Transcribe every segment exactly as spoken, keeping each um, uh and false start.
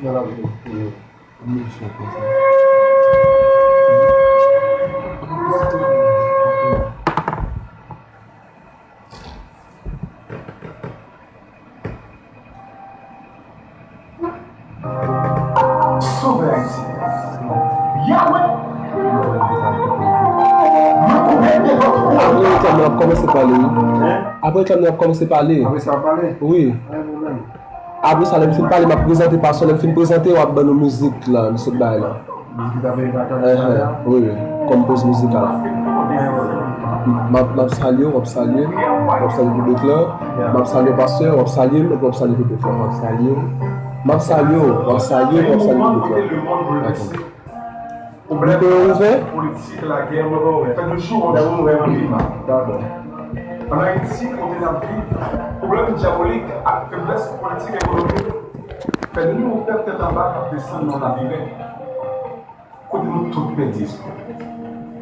Nan lavi, e, nou sou konsa. Sovè Ayiti. Yahweh! Mwen koube devan twòn. Apre reklam nan, n ap kòmanse pale, wi. Hein? Apre reklam nan, n ap kòmanse pale. Apre sa, ap pale? Wi. Pa gen pwoblèm. Apre sa, lè m fin pale, m ap prezante pastè. Lè m fin prezante, w ap ban nou mizik la, nou sot bay la. Mizik ki t ap pale la? Wi, wi. Kòm poz mizikal. M ap, m ap salye w, w ap salye m, w ap salye piblik la. M ap salye pastè, w ap salye m, epi w ap salye piblik la. M ap salye w, m ap salye w, w ap salye m, w ap salye piblik la. Dakò. Mikwo yo ouvè? Politik, lagè, mwen pa wè. Fè de jou, mwen pa wè anpil mal. Dakò. Ann Ayiti, kote n ap viv, pwoblèm dyabolik ak feblès politik ekonomik fè nou yon pèp tèt anba k ap desann nan labiren. Kote nou tout pèdi espwa.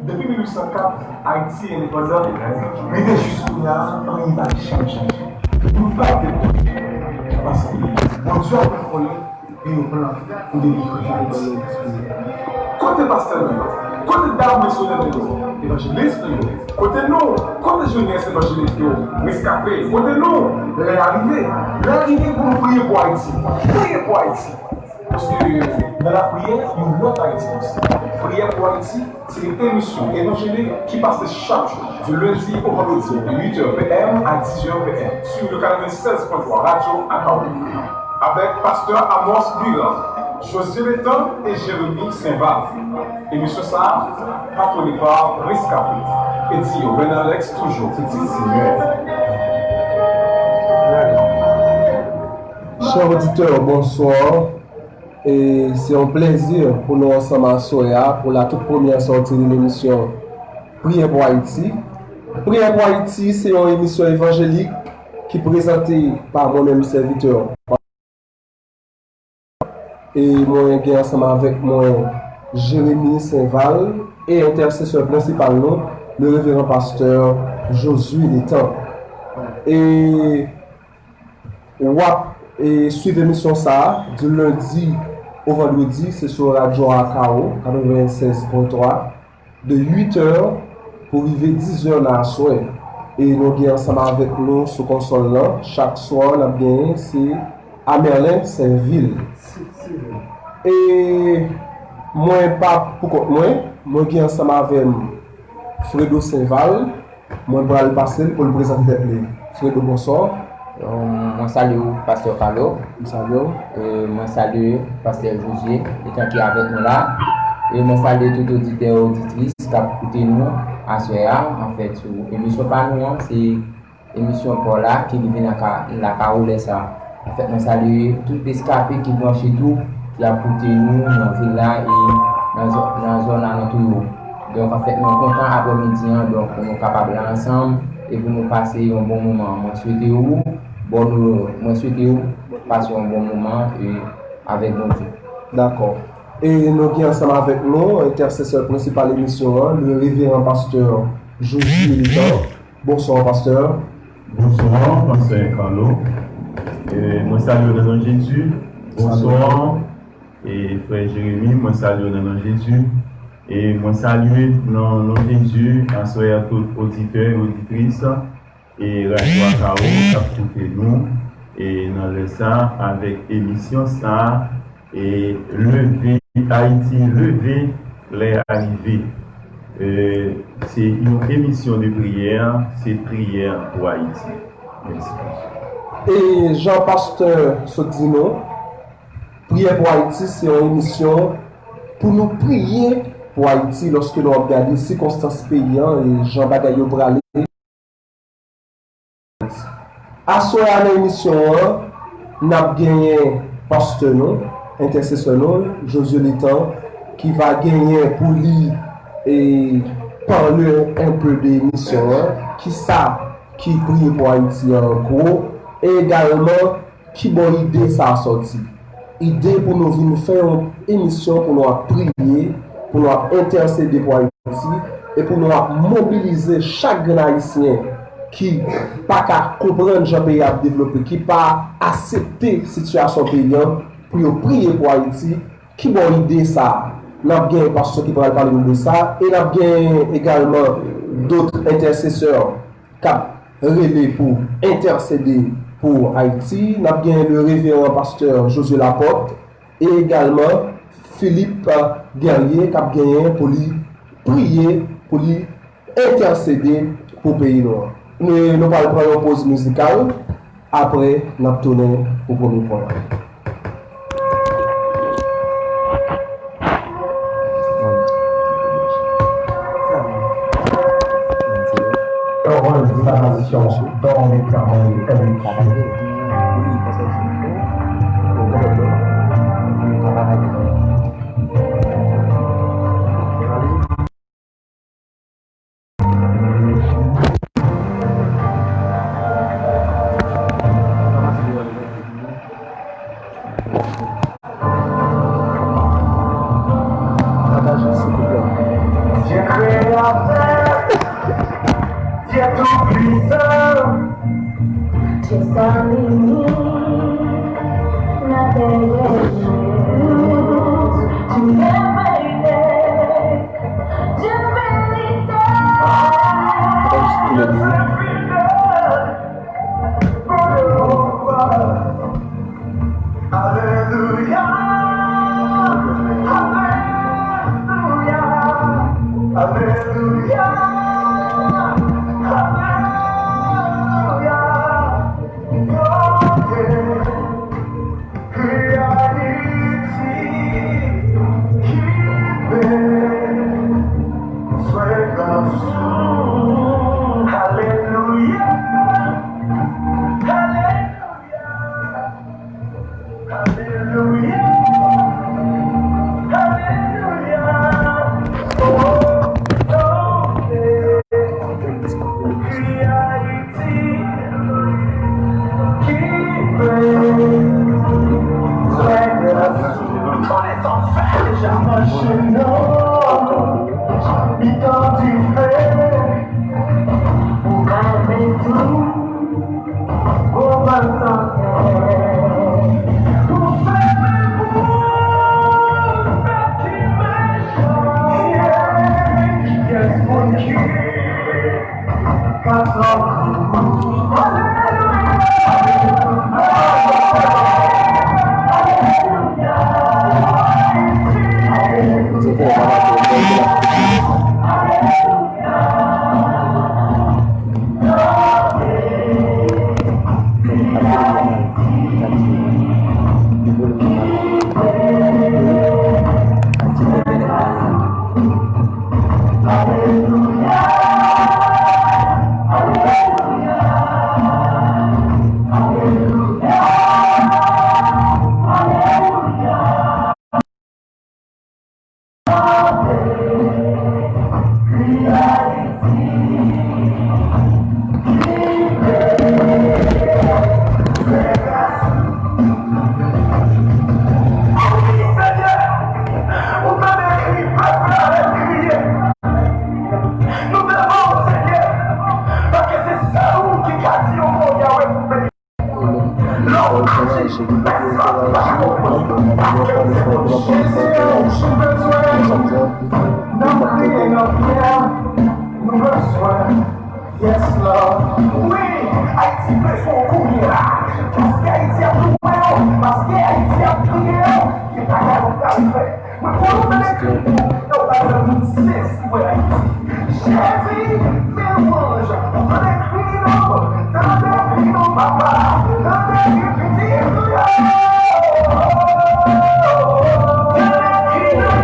Depi mil uit san kat, Ayiti endepandan, rive jis kounye a, anyen pa janm chanje. Nou pa dekouraje, paske Bondye ap fè fòlè gen yon plan pou delivre Ayiti. Kote pastè nou yo? Kote dam misyonè nou yo? Evanjelis nou yo? Kote nou? Kote jenès evanjelik yo? Reskape? Kote nou? Lè a rive. Lè a rive pou nou priye pou Ayiti. Priye pou Ayiti. Paske nan lapriyè, yon lòt Ayiti posib. Priyè pou Ayiti, se yon emisyon evanjelik ki pase chak jou, du lundi au vendredi, de huit heures P M à dix heures P M, sur le quatre-vingt-seize point trois Radio Akao F M, avèk pastè Amos Durand, Josué Létan e Jérémy Saint-Val. Emisyon sa a, patwone pa Reskape, e di Renan Alex, toujou pitit Senyè. Chè oditè, bonswa. E se yon plezi pou nou ansanm aswè a pou la tout premyè sòti de lemisyon Priyè pou Ayiti. Priyè pou Ayiti se yon emisyon evanjelik ki prezante pa mwen menm sèvitè. E mwen gen ansanm avèk mwen Jérémy Saint-Val e entèsesè prensipal nou, le reveran pastè Josué Létan. E W ap, e, swiv emisyon sa a, di lendi o vandredi, se sou radyo Akao, katrevennsèz pwen twa, de uit è pou rive diz è nan aswè. E nou gen ansanm avèk nou sou konsòl lan, chak swa n ap genyen, se Amerlin Senvil. E mwen pa pou kont mwen, mwen gen ansanm avè m Fredo Senval. Mwen pral pase l pou l prezante tèt li. Fredo, bonswa. Mwen salye w, pastè Carlo. M salye w. E mwen salye pastè Josué, Létan ki avèk nou la. E mwen salye tout oditè, oditris k ap koute nou aswè a. Anfèt, sou emisyon pa nou an, se emisyon pa w la ki rive nan ka, lakay ou lè sa a. Anfèt, mwen salye tout reskape ki branche tou, ki ap koute nou nan vil la e nan zò-, nan zòn alantou yo. Donk, anfèt, mwen kontan aprèmidi an, donk, pou nou kapab la ansanm e pou nou pase yon bon moman. Mwen swete ou, bon, nou, mwen swete ou pase yon bon moman e avèk Bondye. Dakò. E nou gen ansanm avèk nou, entèsesè prensipal emisyon an, le reveran pastè Josué Létan. Bonswa, pastè. Bonswa, pastè Carlo. E mwen salye w nan non Jezi. Bonswa. E frè Jeremi, mwen salye w nan non Jezi. E mwen salye nan non Jezi, aswè a tout oditè e oditris e radyo Akao k ap koute nou. E nan lè sa, avèk emisyon sa, e leve, Ayiti leve, lè a rive. E, se yon emisyon de priyè, se priyè pou Ayiti. Mèsi. E jan pastè sot di nou, Priyè pou Ayiti se yon emisyon pou nou priye pou Ayiti lòske nou ap gade sikonstans peyi an e jan bagay yo prale. Aswè a nan emisyon an, n ap genyen pastè nou, entèsesè nou, Josué Létan, ki va genyen pou li e parle un peu de emisyon an, kisa ki Priye pou Ayiti an an gwo, e egalman kibò ide sa a sòti. Ide pou nou vin fè yon emisyon pou nou ap priye, pou nou ap entèsede pou Ayiti, e pou nou ap mobilize chak grenn Ayisyen ki pa ka konprann jan peyi a ap devlope, ki pa aksepte sitiyasyon peyi a, pou yo priye pou Ayiti. Kibò ide sa a? N ap gen pastè ki pral pale nou de sa, e n ap gen egalman dòt entèsesè k ap rele pou entèsede pou Ayiti. N ap gen le reveran pastè Josué Laporte e egalman Philippe Guerrier k ap genyen pou li priye, pou li entèsede pou peyi nou an. Nou, nou pral pran yon poz mizikal, apre n ap tounen pou premye pwen an. Heureuse disparition dans les travaux avec Dieu. Pataje, silvouplè. Dieu créateur, Dieu tout-puissant. Dieu sans limite, la paix des Dieu merveilleux. Dieu vérité. Pataje, silvouplè. Alelouya, alelouya, alelouya, alelouya. Ki Ayiti, ki bezwen lanmou. Alelouya, alelouya. Alelouya, alelouya. Oh, oh, eh. Ki Ayiti, ki peyi, swe de la. Konesan fè deja mache nan mitan dife. Ou ka mete Yes, Lord. Wi, Ayiti bezwen w kounye a. Paske Ayiti ap louwe w. Paske Ayiti ap priye w. Gen bagay ou pral fè. Mwen konnen w mèt ekri pou yo pa janm sezi wè Ayiti. Jezi, men lwanj. Mwen ekri nou, tande kri nou, Papa. Tande kri pitit ou yo. Tande kri nou,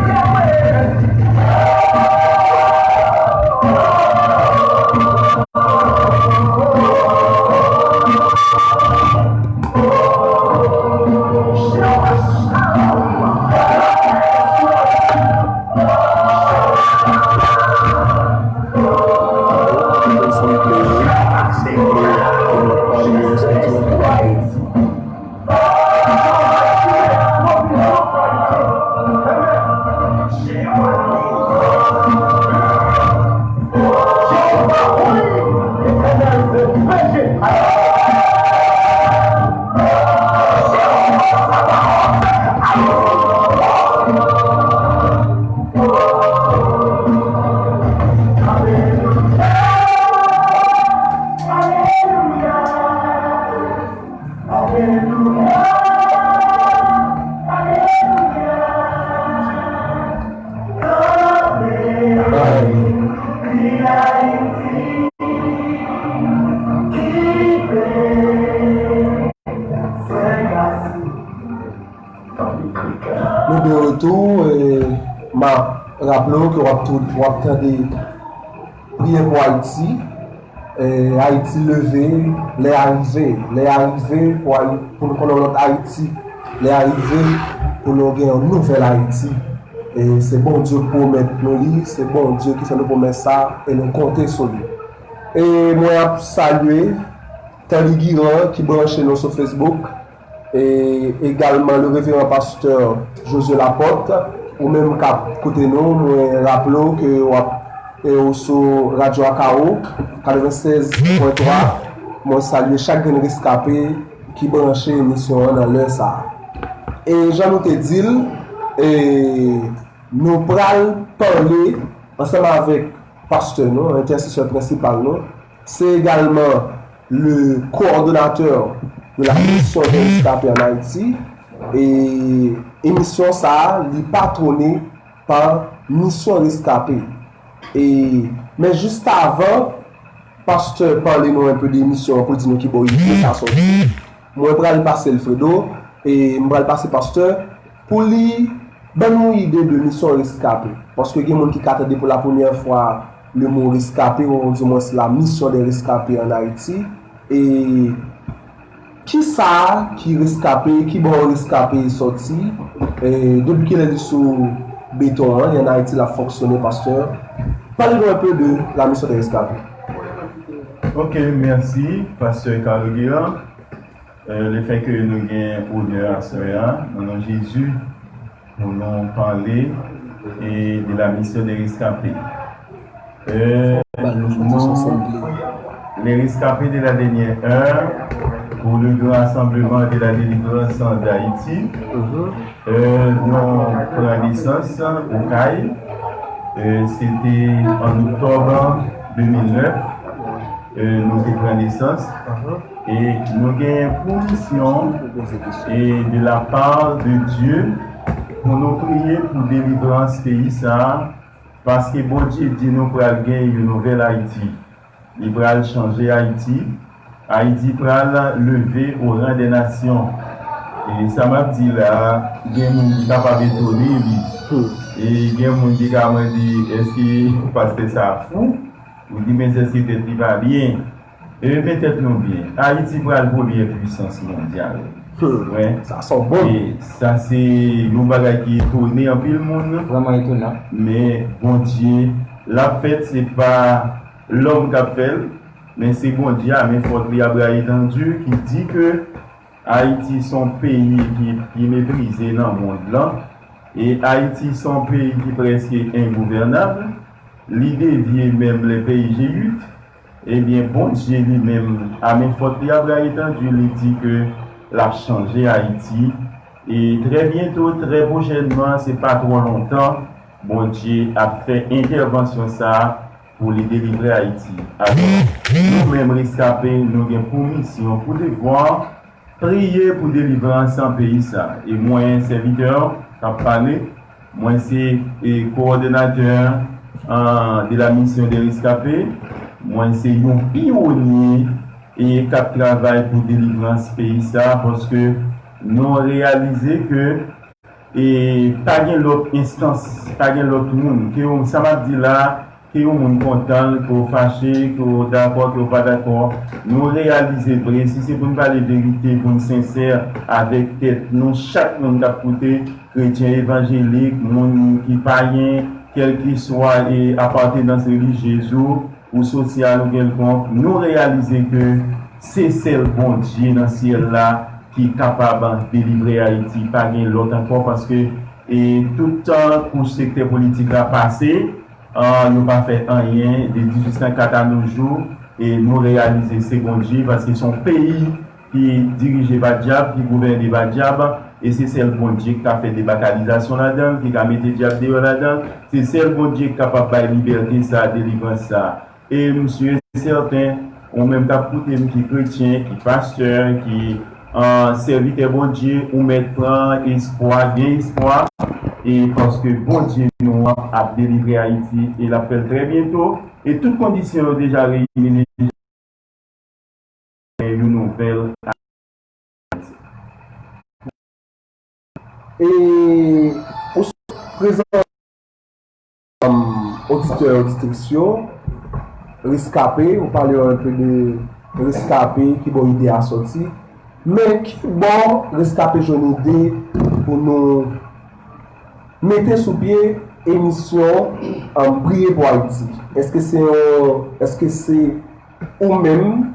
Yahweh. Nou de retou, e m ap raple w ke w ap tou, w ap tande Priyè pou Ayiti, e, Ayiti leve, lè a rive, lè a rive pou Ayi-, pou nou konnen yon lòt Ayiti, lè a rive pou nou gen yon nouvèl Ayiti. E se Bondye k pwomèt nou li, se Bondye ki fè nou pwomès sa, e nou konte sou li. E mwen ap salye Tanley Guirand ki branche nou sou Facebook, e egalman le reveran pastè Josué Laporte, ou menm k ap koute nou, mwen raple w ke w ap, e ou sou Radyo Akao, katrevennsèz pwen twa, mwen salye chak grenn reskape ki branche emisyon an nan lè sa a. E jan nou te di l, e nou pral pale ansanm avèk pastè nou, entèsesè prensipal nou, se egalman le coordonnateur de la mission des rescapés en Haïti. E emisyon sa a, li patwone pa Misyon Reskape. E, men jis avan pastè pale nou enpe de emisyon an pou di nou ki bò ide sa sòti, mwen pral pase Alfredo, e m pral pase pastè pou li ban nou ide de Misyon Reskape. Paske gen moun ki ka tande pou la premyè fwa le mo reskape, ou dimwens la mission des rescapés en Haïti. E kisa ki reskape, ki bò reskape sòti, e depi kilè li sou beton an, e an Ayiti l ap fonksyone, pastè? Pale nou enpe de la mission des rescapés. Ok, mèsi, pastè Carl Guérand. E, lefètke nou gen onè aswè a, nan non Jezi, pou nou pale, e, de la mission des rescapés. E, nou, les rescapés de la dernière heure, pour le grand rassemblement de la délivrance d'Haïti. E, nou pran nesans Okay. E, se te an oktòb de mil nèf, e, nou te pran nesans. E nou gen pou misyon, e de la part de Dieu, pou nou priye pou delivrans peyi sa a, paske Bondye di nou pral gen yon nouvèl Ayiti. Li pral chanje Ayiti. Ayiti pral leve au rang des nations. E sa m ap di la, gen moun ki kapab etone li. E gen moun ki ka mande, èske pastè sa fou? Ou di, men èske tèt li pa byen? E men tèt nou byen. Ayiti pral premyè pwisans mondyal. Wi. Sa se yon bon. E sa se yon bagay ki etone anpil moun. Vrèman etonan. Men Bondye l ap fè l, se pa lòm k ap fè l, men se Bondye a, men fòt li a bra etandi, ki di ke Ayiti se yon peyi ki pi meprize nan mond lan, e Ayiti se yon peyi ki prèske engouvènab, li devye menm lè peyi G uit, ebyen, Bondye li menm, a men fòt li a bra etandi, li di ke l ap chanje Ayiti, e trè byento, trè pwochènman, se pa twò lontan, Bondye ap fè entèvansyon sa a pou li delivre Ayiti. Alò, nou menm reskape, nou gen pou misyon, pou devwa, priye pou delivrans an peyi sa. E mwen, sèvitè k ap pale, mwen se, e, coordonnateur, euh, de la mission des rescapés. Mwen se yon pyonye, e, k ap travay pou delivrans peyi sa, paske nou reyalize ke E pa gen lòt enstans, pa gen lòt moun. Ke w, sa m ap di la, ke yon moun kontan l, ke w fache, ke w dakò, ke w pa dakò, nou reyalize vre, si se pou n pale verite, pou n sensè avèk tèt nou, chak moun k ap koute, kretyen evanjelik, moun ki payen, kèlkeswa e apartenans relijyez ou, ou sosyal ou kèlkonk, nou reyalize ke se sèl Bondye nan syèl la ki kapab delivre Ayiti. Pa gen lòt ankò, paske, e, tout tan kouch sektè politik la pase, an, yo pa fè anyen de dizuit san kat a nos jours, e nou reyalize se Bondye, paske se yon peyi ki dirije pa dyab, ki gouvène pa dyab, e se sèl Bondye ki ka fè debatalizasyon ladan l, ki ka mete dyab deyò ladan l, se sèl Bondye ki kapab bay libète sa, delivrans sa. E m si e sèten, ou menm k ap koute m ki kretyen, ki pastè, ki, an, sèvitè Bondye, ou mèt pran espwa, gen espwa, e paske Bondye nou an ap delivre Ayiti, e l ap fè l trè byento, e tout kondisyon yo deja reyini, deja yon nouvèl Ayiti. E pou prezan, um, oditè, oditris yo, reskape, ou pale yon enpe de reskape, ki bò ide a sòti. Men ki bò reskape jwenn ide pou nou mete sou pye emisyon, um, Priye pou Ayiti? Èske se yon, èske se ou menm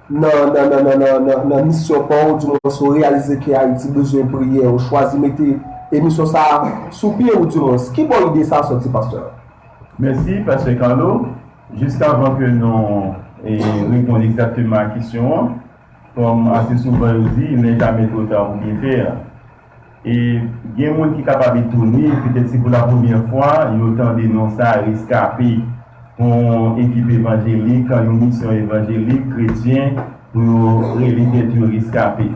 nan, nan, nan, nan, nan, nan, nan misyon pa w, di mwen, si w reyalize ke Ayiti bezwen priyè, ou chwazi mete emisyon sa a sou pye, ou di mwen, ki bò ide sa a sòti, pastè? Mèsi, pastè Carlo. Jis avan ke nou, e, reponn egzakteman a kesyon an, kòm ase souvan yo di, il n'est jamais trop tard pour bien faire. E gen moun ki kapab etone, petèt se pou la premyè fwa, yo tande non sa reskape. Pou yon ekip evanjelik, yon misyon evanjelik, kretyen, pou yo rele tèt yo reskape.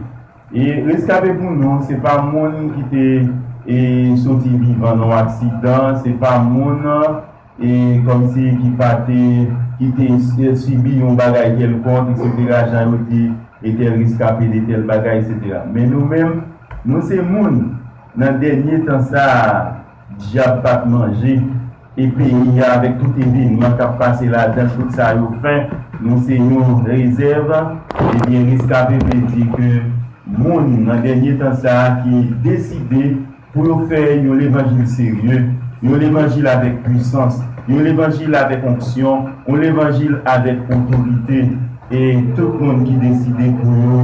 E reskape pou nou, se pa moun ki te, e, soti vivan nan yon aksidan, se pa moun e kòmsi ki pa te, ki te s- sibi yon bagay kèlkonk, etsetera, jan yo di, e tèl reskape de tèl bagay, etsetera. Men nou menm, nou se moun, nan dènye tan sa a, dyab pa t manje, e peyi a avèk tout evènman k ap pase ladan, tout sa yo fè, nou se yon rezèv, ebyen, reskape vle di ke moun, nan dènye tan sa a, ki deside pou yo fè yon levanjil serye, yon levanjil avèk pwisans, yon levanjil avèk onksyon, yon levanjil avèk otorite. E tout moun ki deside pou yo,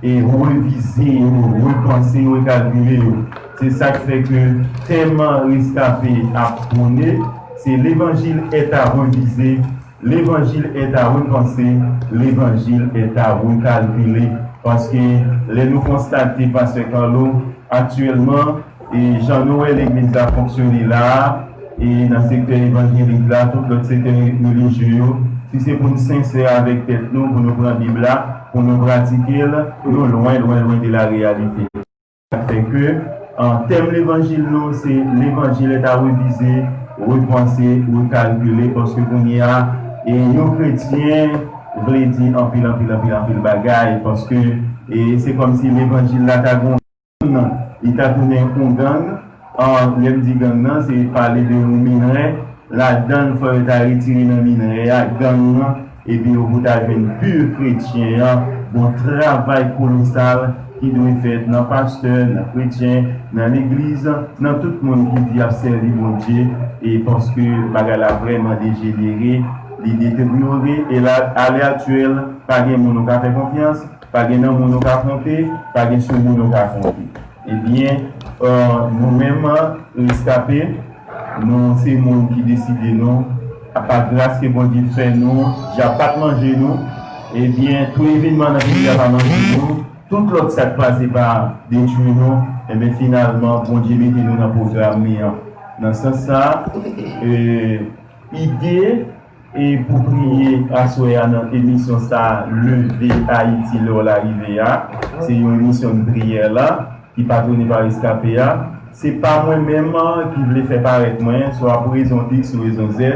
e revize yo, repanse yo, rekalkile yo. Se sa k fè ke tèm Reskape ap pwone, se levanjil est à reviser, levanjil est à repenser, levanjil est à recalculer. Paske lè nou konstate, pastè Carlo, aktyèlman, e jan nou wè legliz la fonksyone la a, e nan sektè evanjelik la, tout lòt sektè relijye yo, si se pou n sensè avèk tèt nou, pou nou pran Bib la, pou nou pratike l, nou lwen, lwen, lwen de la reyalite. Sa fè ke, an tèm levanjil nou, se levanjil est à reviser, repenser, recalculer, paske kounye a, e yon kretyen vle di anpil, anpil, anpil, anpil bagay, paske, e se kòmsi levanjil la ta gon li ta tounen yon gang. An, lè m di gang nan, se pale de yon minrè. Ladan l, fò yo ta retire nan minrè a, gang nan, epi yo pou ta jwenn pi kretyen an. Bon travay kolosal ki dwe fèt nan pastè, nan kretyen, nan legliz, nan tout moun ki di y ap sèvi Bondye, e paske bagay la vrèman dejenere, li deteryore, e la, alè aktyèl, pa gen moun ou ka fè konfyans, pa gen nan moun ou ka konte, pa gen sou moun ou ka konte. Ebyen, e, nou menm, reskape, nou se moun ki deside nou, apa gras ke Bondye fè nou, dyab pa t manje nou, ebyen, tout evènman nan peyi a pa manje nou, tout lòt sa k pase pa detwi nou, ebyen, finalman, Bondye mete nou nan pwogram li an. Nan sans sa, e, ide, e pou priye aswè a nan emisyon sa a, Leve Ayiti lè w la rive a. Se yon emisyon de priyè la, ki patwone pa Reskape a. Se pa mwen menm ki vle fè parèt mwen, swa pou rezon X ou rezon Z.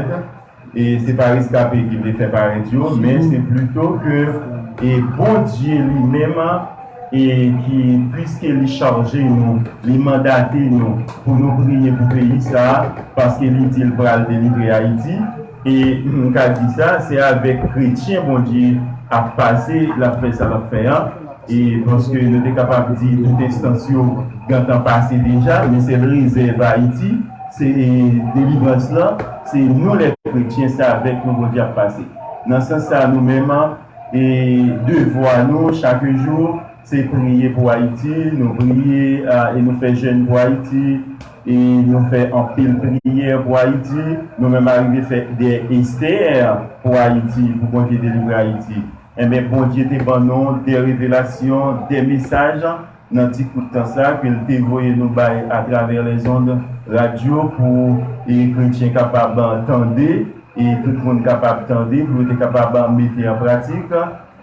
E se pa Reskape ki vle fè parèt yo, men se plito ke, e Bondye li menm, e ki, piske li chaje nou, li mandate nou pou nou priye pou peyi sa a, paske li di l pral delivre Ayiti. E m ka di sa, se avèk kretyen Bondye ap pase, l ap fè sa l ap fè a. E paske nou te kapab di tout enstans yo gentan pase deja, men sèl rezèv Ayiti, se delivrans lan, se nou lè kretyen, se avèk nou Bondye ap pase. Nan sans sa, nou menm, e devwa nou chak jou, se priye pou Ayiti, nou priye, a, e nou fè jèn pou Ayiti, e nou fè anpil priyè pou Ayiti, nou menm arive fè de estè pou Ayiti, pou Bondye delivre Ayiti. Enben, Bondye te ban nou de revelasyon, de mesaj nan ti kout tan sa ke l te voye nou bay atravè lèzond radyo pou, e, kretyen kapab tande, e tout moun kapab tande, pou yo te kapab mete an pratik.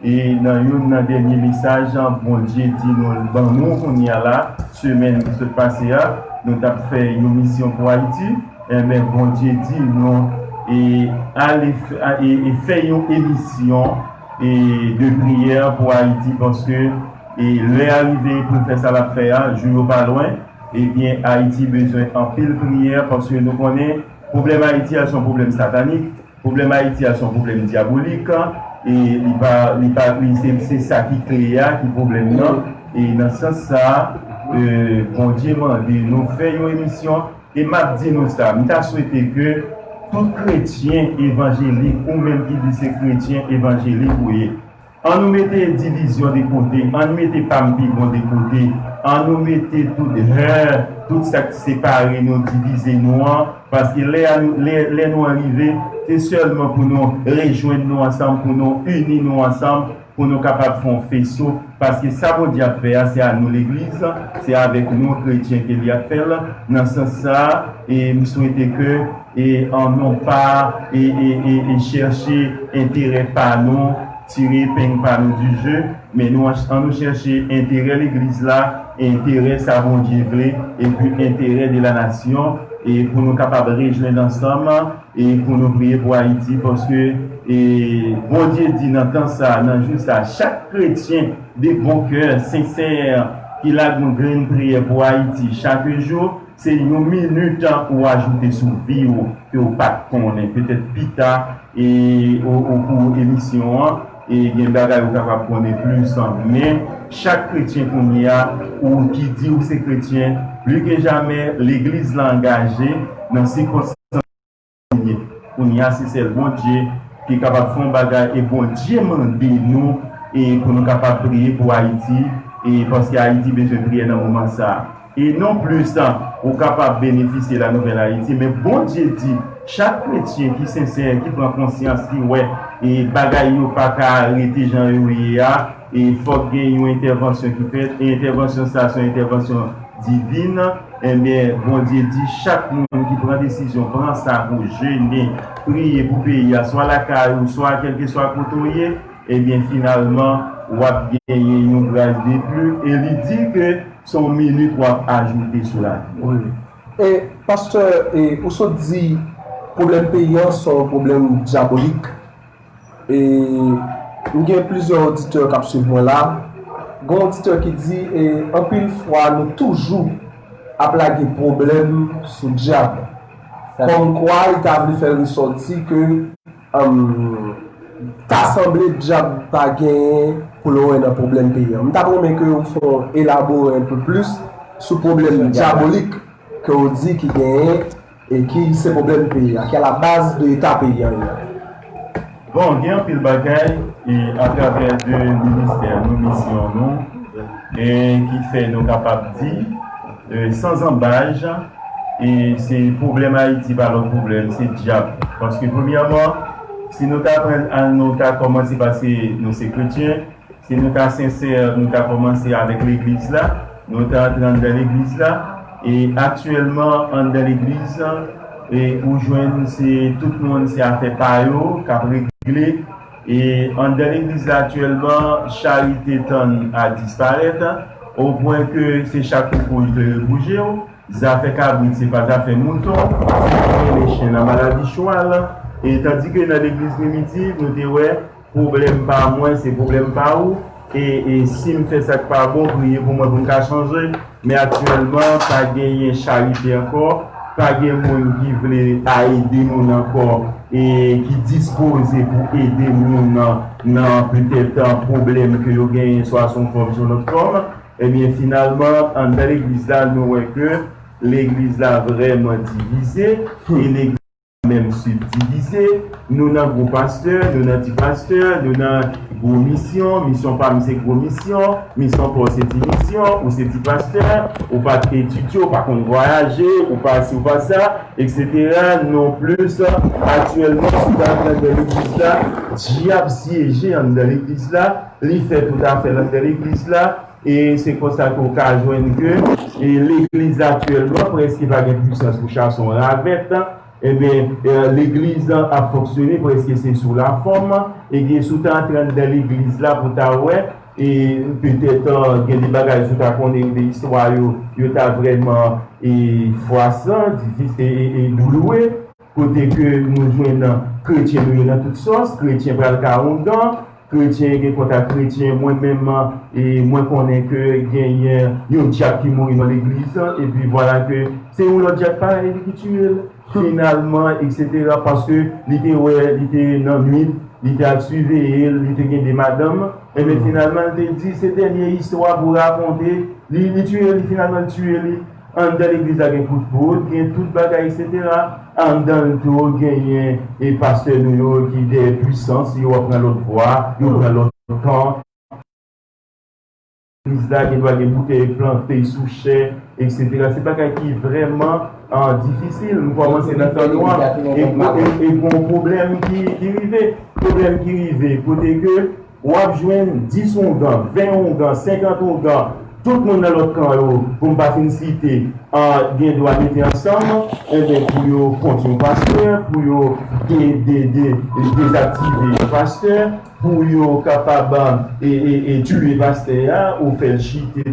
E nan youn nan dènye mesaj, Bondye di nou, ban nou kounye a la, semèn ki sot pase a, nou t ap fè yon misyon pou Ayiti. Enben, Bondye di nou, e, ale f- a- e, e fè yon emisyon, e, de priyè pou Ayiti, paske, e, lè a rive pou l fè sa l ap fè a, jou yo pa lwen. Ebyen, Ayiti bezwen anpil priyè, paske nou konnen pwoblèm Ayiti a se yon pwoblèm satanik, pwoblèm Ayiti a se yon pwoblèm dyabolik, e li pa, li pa, li, se, se sa ki kle a ki pwoblèm nan. E nan sans sa a, e, Bondye mande nou fè yon emisyon, e m ap di nou sa, m ta swete ke tout kretyen evanjelik, ou menm ki di se kretyen evanjelik ou ye, an nou mete divizyon de kote, an nou mete pa m pi bon de kote, an nou mete tout hè, tout sa k separe nou, divize nou an, paske lè a nou, lè, lè nou an rive, se sèlman pou nou rejwenn nou ansanm, pou nou ini nou ansanm, pou nou kapab fè yon feso, paske sa Bondye ap fè a, se a nou legliz, se avèk nou kretyen ke li ap fè l. Nan sans sa a, e m swete ke, e an non pa, e, e, e, e chèche enterè pa nou, tire epeng pa nou du jeu, men nou an, an nou chèche enterè legliz la, enterè sa Bondye vle, epi enterè de la nasyon, e pou nou kapab rejwenn ansanm, e pou nou priye pou Ayiti, paske, e, Bondye di nan tan sa, nan jou sa, chak kretyen de bon kè, sensè, ki lage yon grenn priyè pou Ayiti chak jou, se yon minit ou ajoute sou vi w ke w pa t konnen. Petèt pita, e, o, o kou emisyon an, e gen bagay ou kapab konnen plis, men chak kretyen kounye a, ou ki di ou se kretyen, pli ke jamè, legliz la angaje nan sikonstans. Kounye a, se sèl Bondye ki kapab fè yon bagay, e Bondye mande nou, e pou nou kapab priye pou Ayiti, e paske Ayiti bezwen priyè nan moman sa a. E non plis, ou kapab benefisye la nouvèl Ayiti, men Bondye di, chak kretyen ki sensè, ki pran konsyans, ki wè, e bagay yo pa ka rete jan yo ye a, e fòk gen yon entèvansyon ki fèt, e entèvansyon sa, se yon entèvansyon divin, ebyen, Bondye di chak moun ki pran desizyon, pran sa pou jene, priye pou peyi a, swa lakay ou, swa kèlkeswa kote w ye, ebyen, finalman, w ap genyen yon gras de plis, e li di ke se yon minit w ap ajoute sou lavi w. Wi. E, pastè, e, ou sot di pwoblèm peyi an se yon pwoblèm dyabolik. E, m gen plizyè oditè k ap swiv mwen la. Gen yon oditè ki di, e, anpil fwa, nou toujou ap lage pwoblèm sou dyab. Sa Kòmkwa, li ta vle fè resòti ke, em, ta sanble dyab pa genyen pou l wè nan pwoblèm peyi an. M t ap renmen ke w fè w elabore un peu plus sou pwoblèm dyabolik ke w di ki genyen e ki se pwoblèm peyi a, ki a la baz de eta peyi a ye a. Bon, gen anpil bagay, e, atravè de ministè nou, misyon nou, e, ki fè nou kapab di, e, san zanbaj, e, se pwoblèm Ayiti pa lòt pwoblèm, se dyab. Paske, premyèman, si nou ta pran, an, nou ta kòmanse pa se nou se kretyen, si nou ta sensè, nou ta kòmanse avèk legliz la, nou ta antre anndan legliz la, e aktyèlman, anndan legliz, e ou jwenn se tout moun, se afè pa yo k ap regle, e anndan legliz la aktyèlman, charite tann a disparèt, o pwen ke se chak kokoch dwe bouje w, zafè kabrit se pa zafè mouton, se rele chen nan maladi chwal, e tandike nan legliz primitiv, nou te wè, pwoblèm pa mwen, se pwoblèm pa ou. E, e si m fè sa k pa bon, priye pou mwen pou m ka chanje. Men aktyèlman, pa genyen charite ankò. Pa gen moun ki vle a ede moun ankò e ki dispoze pou ede moun nan, nan petèt pwoblèm ke yo genyen, swa sou yon fòm, sou yon lòt fòm. Ebyen, finalman, anndan legliz la, nou wè ke legliz la vrèman divize. E legliz menm sibdivize, nou nan gwo pastè, nou nan ti pastè, nou nan gwo misyon, misyon pa m se gwo misyon, misyon pa w se ti misyon, ou se ti pastè, ou pa t etidye, ou pa konn vwayaje, ou pa si, ou pa sa, et cetera. Non plis, aktyèlman, si w ta pran nan legliz la, dyab syeje anndan legliz la, li fè tout afè l anndan legliz la, e se konsa ke w ka jwenn ke, e legliz la aktyèlman prèske pa gen pwisans pou chase yon ravèt, Ebyen, eh, legliz lan ap fonksyone prèske se sou lafòm, e gen si w ta antre anndan legliz la pou w ta wè, e petèt, eh, gen de bagay si w ta konnen de istwa yo, yo ta vrèman, e, fwasan, difi-, e, e, e douloure, kote ke nou jwenn kretyen nou yo nan tout sòs, kretyen pral ka oungan, Kretyen gen kont ak kretyen, mwen menm, e, mwen konnen ke genyen yon dyab ki mouri nan legliz, epi vwala ke se yon lòt dyab parèy li ki tiye l. Finalman, et cetera, paske li te wè, li te nan nwit, li te al siveye l, li te gen de madanm, ebyen, finalman, li te di, se dènye istwa pou rakonte, li, li tiye li, finalman, li tiye li. Anndan legliz la gen kout poud, gen tout bagay, et cetera. Anndan l tou, genyen e pastè nou yo ki dèyè pwisans, yo ap pran lòt vwa, yo pran lòt kan. Legliz la gen dwa gen boutèy plante sou chè, et cetera. Se bagay ki vrèman, ah, difisil. Nou kòmanse nan tan nwa. E, e, e gon pwoblèm ki, ki rive. Pwoblèm ki rive. Kote ke w ap jwenn dis ougan, ven ougan, senkant ougan. Tout moun nan lòt kan yo, pou m pa fin site, ah, gen dwa mete ansanm, enben, pou yo kont yon pastè, pou yo de, de, de, dezaktive yon pastè, pou yo kapab, e, e, e tiye pastè a ou fè l chite.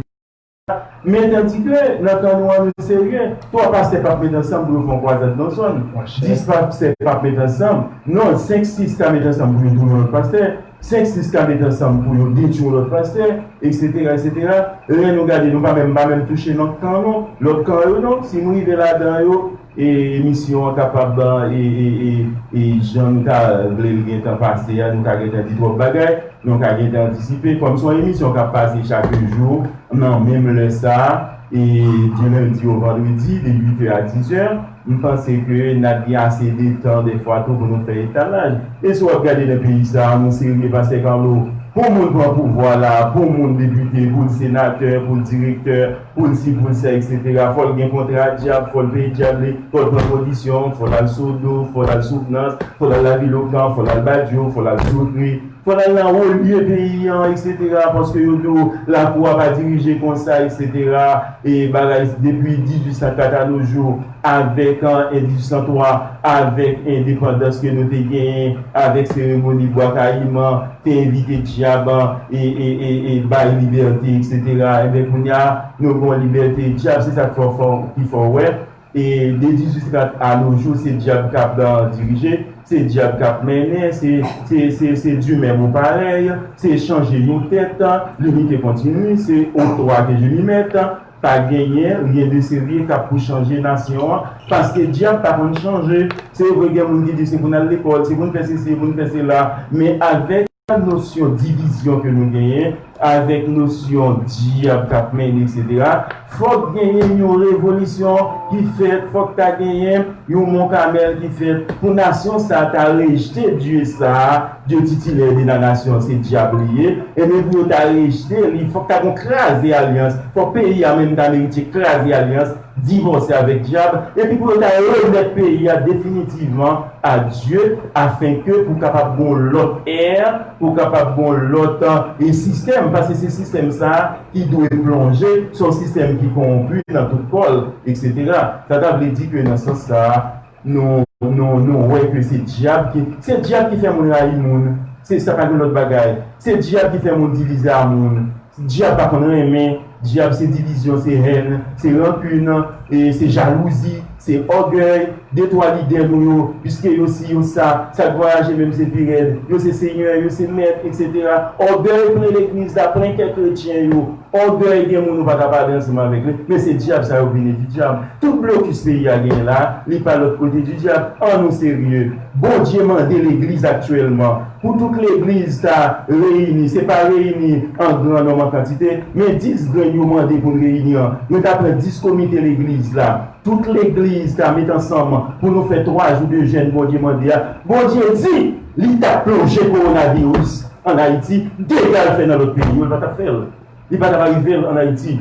Men tandike nan tan nou an, nou serye, twa pastè p ap met ansanm pou yo fè yon kwazad nan zòn. Dis pastè p ap met ansanm. Non, senk sis ka met ansanm pou yo touye yon lòt pastè. Senk sis ka met ansanm pou yo detwi yon lòt pastè, et cetera, et cetera. Lè nou gade, nou pa menm, pa menm touche lòt kan, non. Lòt kan yo, non. Si m rive ladan yo, e emisyon an kapab, e, e, e, e jan nou ta vle l gentan pase a, nou ka gentan di twòp bagay, nou ka gentan antisipe. Kòm se yon emisyon k ap pase chak jou, nan menm lè sa a, e di lendi o vandredi, de uit è a dis è, m panse ke n ap gen ase de tan, dèfwa tou, pou nou fè etalaj. E si w ap gade nan peyi sa a, nou serye, pastè Carlo, pou moun pran pouvwa la, pou moun depite, pou l senatè, pou l direktè, pou l si, pou l sa, et cetera. Fò l gen kontra dyab, fò l peye dyab li, fò l pran kondisyon, fò l al Sodo, fò l al Souvnans, fò l al Lavilokan, fò l al Badyo, fò l al Sokri, fò l al nan wo lye peyi an, et cetera. Paske yo di w lakou a pa dirije konsa, et cetera. E bagay depi dizuit san kat a nos jours, avèk, an, an dizuit san twa, avèk endepandans ke nou te genyen, avèk seremoni Bwa Kayiman, te envite dyab, e, e, e, e bay libète, et cetera. Ebyen, kounye a, nou gen yon libète dyab, se sa k fè w, fè w, ki fè w wè. E de dizuit kat a nos jours, se dyab k ap, e, dirije, se dyab k ap mennen, se, se, se, se du même au pareil, se chanje yon tèt, l'unité continue, c'est au trois que je m'y mette. Pa genyen rien de sérieux k ap pou chanje nasyon an, paske dyab pa konn chanje. Se vre, gen moun ki di se pou n al lekòl, se pou n fè sesi, se pou n fè sela, men avèk nosyon divizyon ke nou genyen, avèk nosyon dyab k ap mennen, et cetera, fòk genyen yon revolisyon ki fèt, fòk ta genyen yon Mont Carmel ki fèt pou nasyon sa a ta rejte Dye sa a, Dye titilè de la nasyon, se dyab li ye. Ebyen, pou yo ta rejte li, fòk ta gon kraze alyans. Fòk peyi a menm ta merite kraze alyans, divòse avèk dyab, epi pou yo ta remèt peyi a definitivman a Dye, afenke pou kapab gon lòt è, pou kapab gon lòt, e, sistèm, paske se sistèm sa a ki dwe plonje, se yon sistèm ki kowonpi nan tout kò l, et cetera. Sa ta vle di ke nan sans sa a, nou, nou, nou wè ke se dyab ki, se dyab ki fè moun rayi moun. Se sa, pa gen lòt bagay. Se dyab ki fè moun divize a moun. Dyab pa konn renmen. Dyab se divizyon, se hèn, se rankin, e se jalouzi, se ògèy. De twa lidè nou yo, piske yo si, yo sa, sa k vwayaje menm se pi rèd. Yo se senyè, yo se mèt, et cetera. Ògèy plen legliz la, plen kè kretyen yo. Ògèy gen moun ou pa ka pale ansanm avèk li, men se dyab sa yo vini di dyab. Tout blokis peyi a genyen la, li pa lòt kote di dyab. An nou serye. Bondye mande legliz aktyèlman pou tout legliz ta reyini. Se pa reyini an gran nonm an kantite, men dis grenn yo mande pou n reyini an. Yo ta pran dis komite legliz la. Tout legliz ta met ansanm pou nou fè twa jou de jèn Bondye mande a. Bondye di li t ap plonje kowonaviris ann Ayiti, dega l fè nan lòt peyi yo, li pa t ap fè l. Li pa t ap rive l ann Ayiti.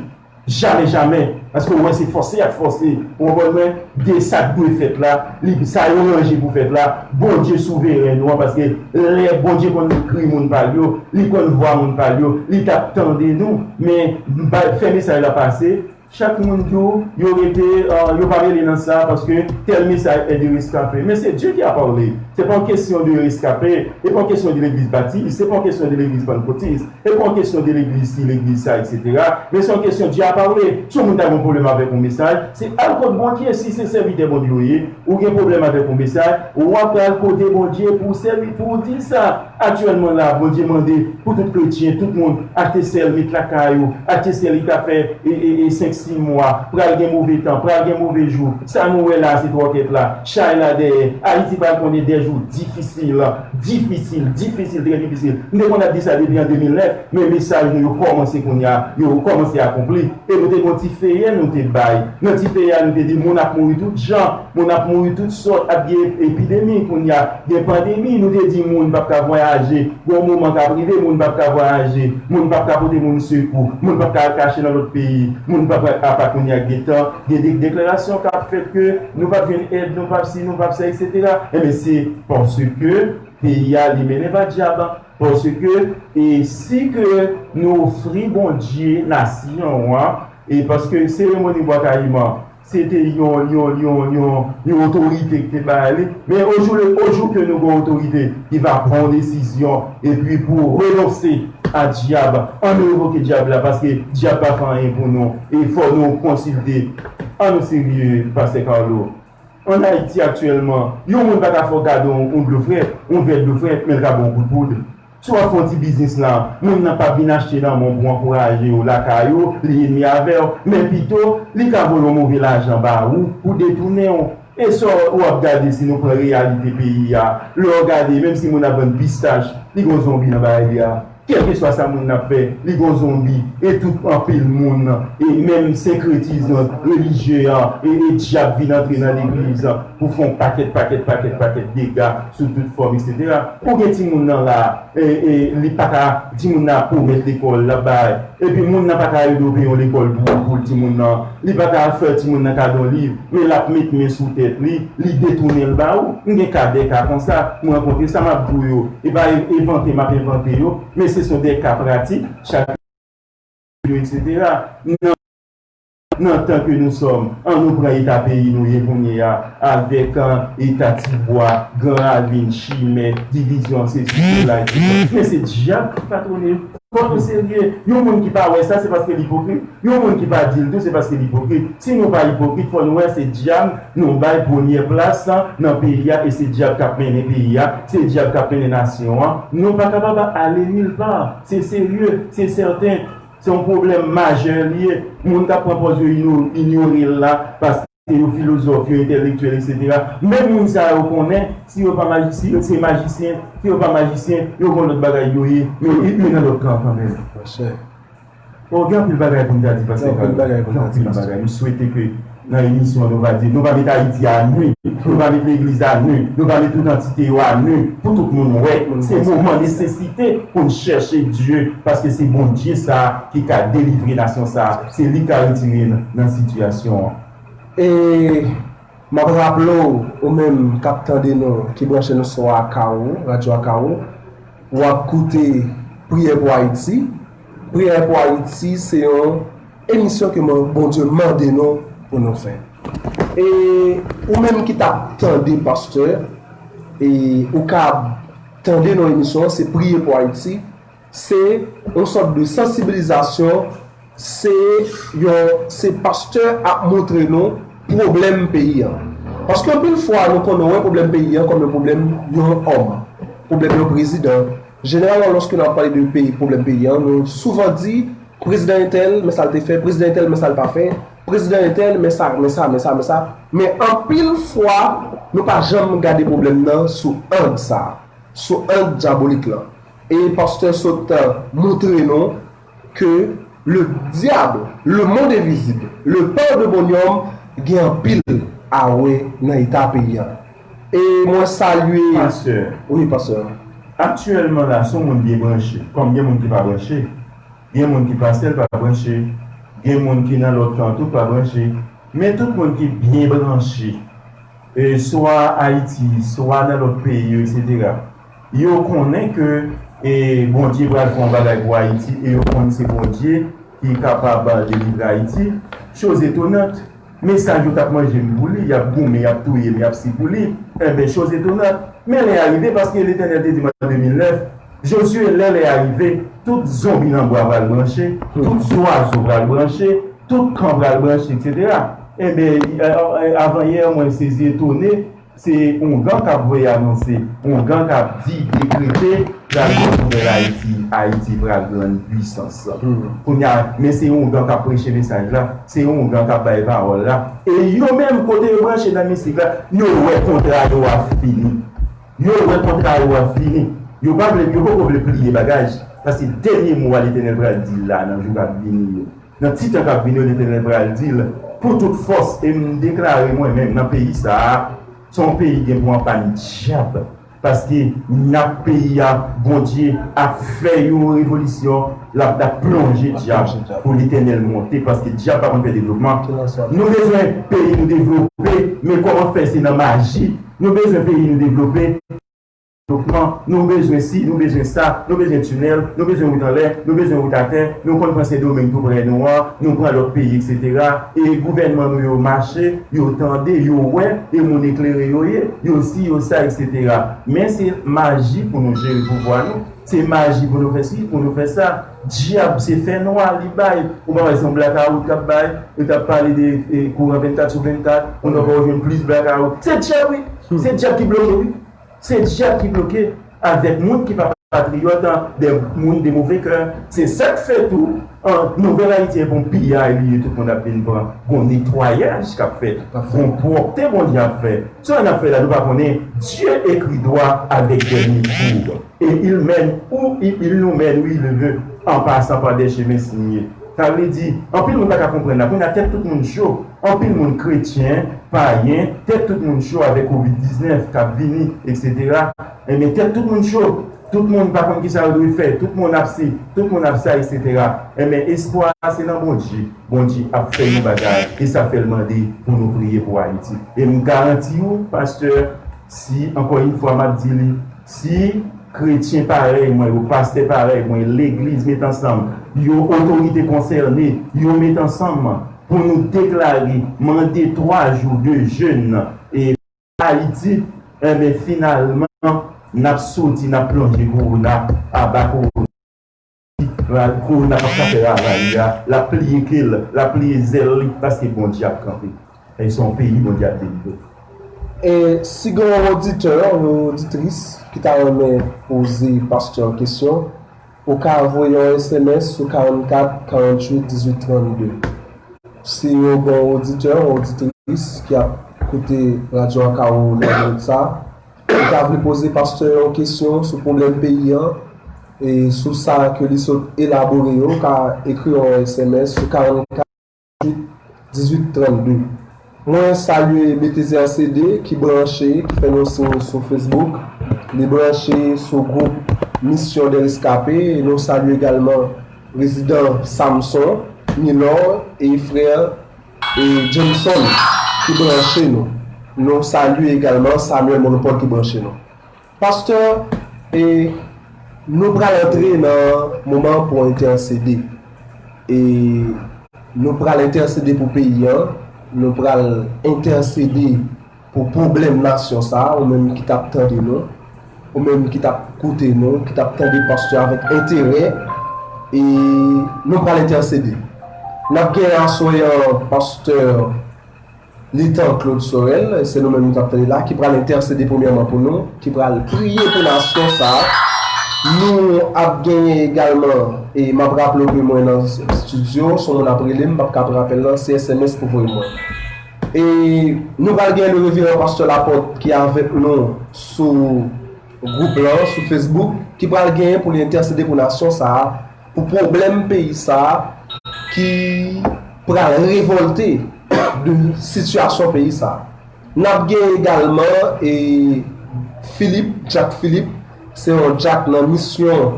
Jamè, jamè. Paske w wè se fòse y ap fòse. Ou konprann mwen? De sa k dwe fèt la, li, sa yo ranje pou fèt la, Bondye souveren nou an, paske lè Bondye konn ekri moun pa l yo, li konn vwa moun pa l yo, li t ap tande nou. Men, m pa fè mesaj la pase, Chak moun di w, yo rete, euh, yo pa rele nan sa, paske tel message est de rescapé. Mais c'est Dieu qui a parlé. C'est pas une question de rescapé, c'est pas une question de l'église baptiste, c'est pas une question de l'église pentecôtiste, c'est pas une question de l'église ci, l'église ça, et cetera. Mais c'est une question, Dieu a parlé. Si yon moun ta gen yon pwoblèm avèk yon mesaj, se al kot Bondye. Si se sèvitè Bondye ou ye, ou gen pwoblèm avèk yon mesaj, w ap pral kote Bondye pou w sèvi, pou w di sa. Aktyèlman la, Bondye mande pou tout kretyen, tout moun, achte sèl, met lakay ou, achte sèl, li ka fè e, e, e senk, sis mwa, pral gen move tan, pral gen move jou. Sa nou wè la, se twòkèt la, chay la dèyè. Ayiti pral konnen de jou difisil, difisil, difisil, trè difisil. M te konn ap di sa depi an de mil nèf, men mesaj nou yo kòmanse kounye a, yo kòmanse akonpli. E nou te gen yon ti feyè nou te bay. Nan ti feyè a, nou te di moun ap mouri tout jan. Moun ap mouri tout sòt, ap gen epidemi kounye a, gen pandemi, nou te di moun p ap ka vwayaje, gen yon moman k ap rive, moun p ap ka vwayaje, moun p ap ka pote moun sekou, moun p ap ka al kache nan lòt peyi, moun p ap, apa kounye a gentan, gen de deklarasyon k ap fèt ke nou p ap jwenn èd, nou p ap si, nou p ap sa, et cetera. Enben, se paske peyi a li mennen pa dyab, paske e si ke nou ofri Bondye nasyon an, e paske seremoni Bwa Kayiman, se te yon, yon, yon, yon, yon otorite ki te bay li. Men ojou, ojou ke nou gen otorite ki va pran yon desizyon, epi pou renonse a dyab, ann revoke dyab la, paske dyab pa fè anyen pou nou. E fò nou konsilte. Ann nou serye, Pastè Carlo. Ann Ayiti aktyèlman, yon moun pa ka fè w gade yon, yon dlo frèt, yon vè dlo frèt, men l ka ba w yon kout poud. Si w ap fè yon ti biznis la, moun nan p ap vin achte nan men w pou ankouraje w lakay ou, li enmi avè w, men pito, li ka voye yon move lajan ba ou pou detounen w. E sa w ap gade si nou pran reyalite peyi a, lè w gade, menm si moun ap vann pistach, li gen yon zonbi nan bagay li a. Kèlkeswa sa moun nan ap fè, li gen yon zonbi, e tout anpil moun, e menm senkretis relijye an, e, e dyab vin antre nan legliz pou fè yon pakèt, pakèt, pakèt, pakèt dega sou tout fòm, et cetera. Ou gen timoun nan la, e, e, li pa ka, timoun nan ap pwomèt lekòl, l ap bay. Epi moun nan pa ka ede w peye yon lekòl pou, pou timoun nan. Li pa ka fè timoun nan kado yon liv, men l ap met men sou tèt li, li detounen l ba ou. M gen ka de ka konsa, m rankontre sa m ap di w yo. E pa e-, envante m ap envante yo, men se son de ka pratik, chak yo, et cetera. Nan nan tan ke nou sòm, ann nou pran eta peyi nou ye kounye a, avèk, an, eta Tibwa, Gran Ravin, Chimè, Divizyon, sesi, sela, etsetera. Men se dyab ki patwone. Fò nou serye. Yon moun ki pa wè sa, se paske l ipokrit. Yon moun ki pa di l tou, se paske l ipokrit. Si nou pa ipokrit, fò nou wè se dyab nou bay premyè plas nan peyi a, e se dyab k ap mennen peyi a, se dyab k ap mennen nasyon an. Nou pa kapab ale nil pa. Se serye, se sèten. Se yon pwoblèm majè li ye. Moun k ap pran pòz yo ino-, inyore l la, paske yo filozòf, yo entèlektyèl, et cetera. Menm moun sa yo konnen, si yo pa maji-, si yo se majisyen, si yo pa majisyen, yo gen lòt bagay yo ye, men yo, yo nan lòt kan kanmenm. Monchè. Bon, gen anpil bagay pou n ta di, Pastè Carlo. Gen anpil bagay pou n ta di, Pastè. Gen anpil bagay. M swete ke nan emisyon an, nou va di, nou va met Ayiti a nu, nou va met legliz a nu, nou va met tout antite yo a nu, pou tout moun wè. Se moman nesesite pou n chèche Dye, paske se Bondye sa a ki ka delivre nasyon sa a, se li k ka retire n nan sitiyasyon an. E m ap raple w, ou menm k ap tande nou, ki branche nou sou Akawo, Radyo Akawo, w ap koute Priyè pou Ayiti. Priyè pou Ayiti se yon emisyon ke Bondye mande nou pou nou fè. E ou menm ki t ap tande pastè, e ou ka tande nan emisyon an, se Priye pou Ayiti, se yon sòt de sansibilizasyon, se yon, se pastè ap montre nou pwoblèm peyi an. Paske anpil fwa, nou konnen wè pwoblèm peyi an kòm yon pwoblèm yon òm, pwoblèm yon prezidan. Jeneralman, lòske n ap pale de peyi, pwoblèm peyi an, nou souvan di, prezidan entèl, men sa l te fè, prezidan entèl, men sa l pa fè, prezidan entèl, men sa, men sa, men sa, men sa. Men anpil fwa, nou pa janm gade pwoblèm nan sou ang sa, sou ang dyabolik lan. E pastè sot, euh, montre nou ke le diable, le monde invisible, le père de bonhomme, gen anpil a wè nan eta peyi an. E mwen salye. Pastè. Wi, pastè. Aktyèlman la, si yon moun byen branche, kòm gen moun ki pa branche, gen moun ki pastè l pa branche, gen moun ki nan lòt kan tou pa branche, men tout moun ki byen branche, e, swa Ayiti, swa nan lòt peyi yo, et cetera, yo konnen ke, e, Bondye pral fè yon bagay pou Ayiti, e yo konn se Bondye ki kapab delivre Ayiti. Chose étonnante, mesaj yo t ap manje m pou li, y ap goumen, y ap touye m, y ap si pou li. Enben, chose étonnante, men lè a rive, paske Letènèl te di m an de mil nèf, Jozye, lè lè a rive, tout zonbi nan bwa pral branche, tout zwazo pral branche, tout kan pral branche, etsetera. Enben, avanyè, mwen sezi etone, se ongan k ap voye anonse, ongan k ap di, dekrete, pral gen nouvèl Ayiti, Ayiti pral grann pwisans. Kounye a, men se ongan k ap preche mesaj la, se ongan k ap bay pawòl la. E yo menm, kote yo branche nan mistik la, yo wè kontra yo ap fini. Yo wè kontra yo ap fini. Yo pa vle, yo poko vle pliye bagaj. Paske dènye mo a Letènèl pral di la nan jou k ap vini yo. Nan ti tan k ap vini yo, Letènèl pral di l pou tout fòs. E m deklare mwen menm nan peyi sa a, se yon peyi gen pou anpàn dyab. Paske n ap peyi a, Bondye ap fè yon revolisyon, l ap, l ap plonje dyab pou Letènèl monte, paske dyab pa konn fè devlopman. Nou bezwen peyi nou devlope, men kòman fè se nan maji. Nou bezwen peyi nou devlope, devlopman, nou bezwen si, nou bezwen sa, nou bezwen tinèl, nou bezwen wout anlè, nou bezwen wout atè, nou konn pran Sendomeng tou prè nou an, nou pran lòt peyi, etsetera. E gouvènman nou yo mache, yo tande, yo wè, e moun eklere yo ye, yo si, yo sa, etsetera. Men se maji pou nou jere pouvwa nou, se maji pou nou fè si, pou nou fè sa. Dyab, se fènwa li bay. Ou pa wè se yon blakawout k ap bay, yo t ap pale de, e, kouran vennkat sou vennkat, kounye a w jwenn plis blakawout. Se dyab, wi. Se dyab ki bloke, wi. Se dyab ki bloke avèk moun ki pa patriyòt, de moun de move kè. Se sa k fè tou, an, Nouvèl Ayiti se yon piyay li ye, tout moun ap vin pran. Gon netwayaj k ap fèt, gon pwòpte Bondye ap fè. Sa n ap fè la, nou pa konnen. Dieu écrit droit avec des lignes courtes. Et il mène où il, il nous mène où il veut, en passant par des chemins sinueux. Sa vle di, anpil moun pa ka konprann la. Kounye a, tèt tout moun cho. Anpil moun kretyen, payen, tèt tout moun cho avèk kovid diznèf k ap vini, etsetera. Enben, tèt tout moun cho. Tout moun pa konn kisa yo dwe fè. Tout moun ap si, tout moun ap sa, etsetera. Enben, espwa a se nan Bondye. Bondye ap fè yon bagay. E sa fè l mande pou nou priye pou Ayiti. E m garanti w, pastè, si, ankò yon fwa, m ap di li, si kretyen parèy mwen yo, pastè parèy mwen, legliz met ansanm, yo otorite konsène, yo met ansanm pou nou deklare, mande twa jou de jèn e Ayiti, enben, finalman, n ap soti, n ap plonje kowona, aba kowona. Kowona p ap ka fè ravaj li a, l ap pliye ke l, l ap pliye zèl li, paske Bondye ap kanpe. E se yon peyi Bondye ap delivre. E si gen yon oditè, yon oditris ki ta renmen poze pastè yon kesyon, ou ka voye yon S M S sou karannkat karanntuit dizuit trannde. Si yon bon oditè, yon oditris ki ap koute Radyo Akawou nan minit sa, li ta vle poze pastè yon kesyon sou pwoblèm peyi an, e sou sa ke li sot elabore yo, ka ekri yon S M S sou karannkat dizuit trannde. Mwen salye Betezer C D ki branche, ki fè nou siy sou Facebook. Li branche sou gwoup Mission des Rescapés. E nou salye egalman Prezidan Samson, Milor e frè e Jameson ki branche nou. Nou salye egalman Samuel Monopole ki branche nou. Pastè, e nou pral antre nan moman pou entèsede. E nou pral entèsede pou peyi an, nou pral entèsede pou pwoblèm nasyon sa a, ou menm ki t ap tande nou, ou menm ki t ap koute nou, ki t ap tande pastè avèk enterè, e nou pral entèsede. N ap gen aswè an pastè Litan Claude Sorel, se nou menm nou t ap tande la, ki pral entèsede premyèman pou nou, ki pral priye pou nasyon sa a. Nou ap genyen egalman, e m ap raple w ke mwen nan estidyo, si yon moun ap rele m, m p ap ka pran apèl lan, se S M S pou voye mwen. E nou pral gen le reveran pastè Laporte ki avèk nou sou gwoup lan, sou Facebook, ki pral genyen pou li entèsede pou nasyon sa a, pou pwoblèm peyi sa a, ki pral revòlte de sitiyasyon peyi sa a. N ap gen egalman, e, Philippe, Jack Philippe, se yon Jack nan misyon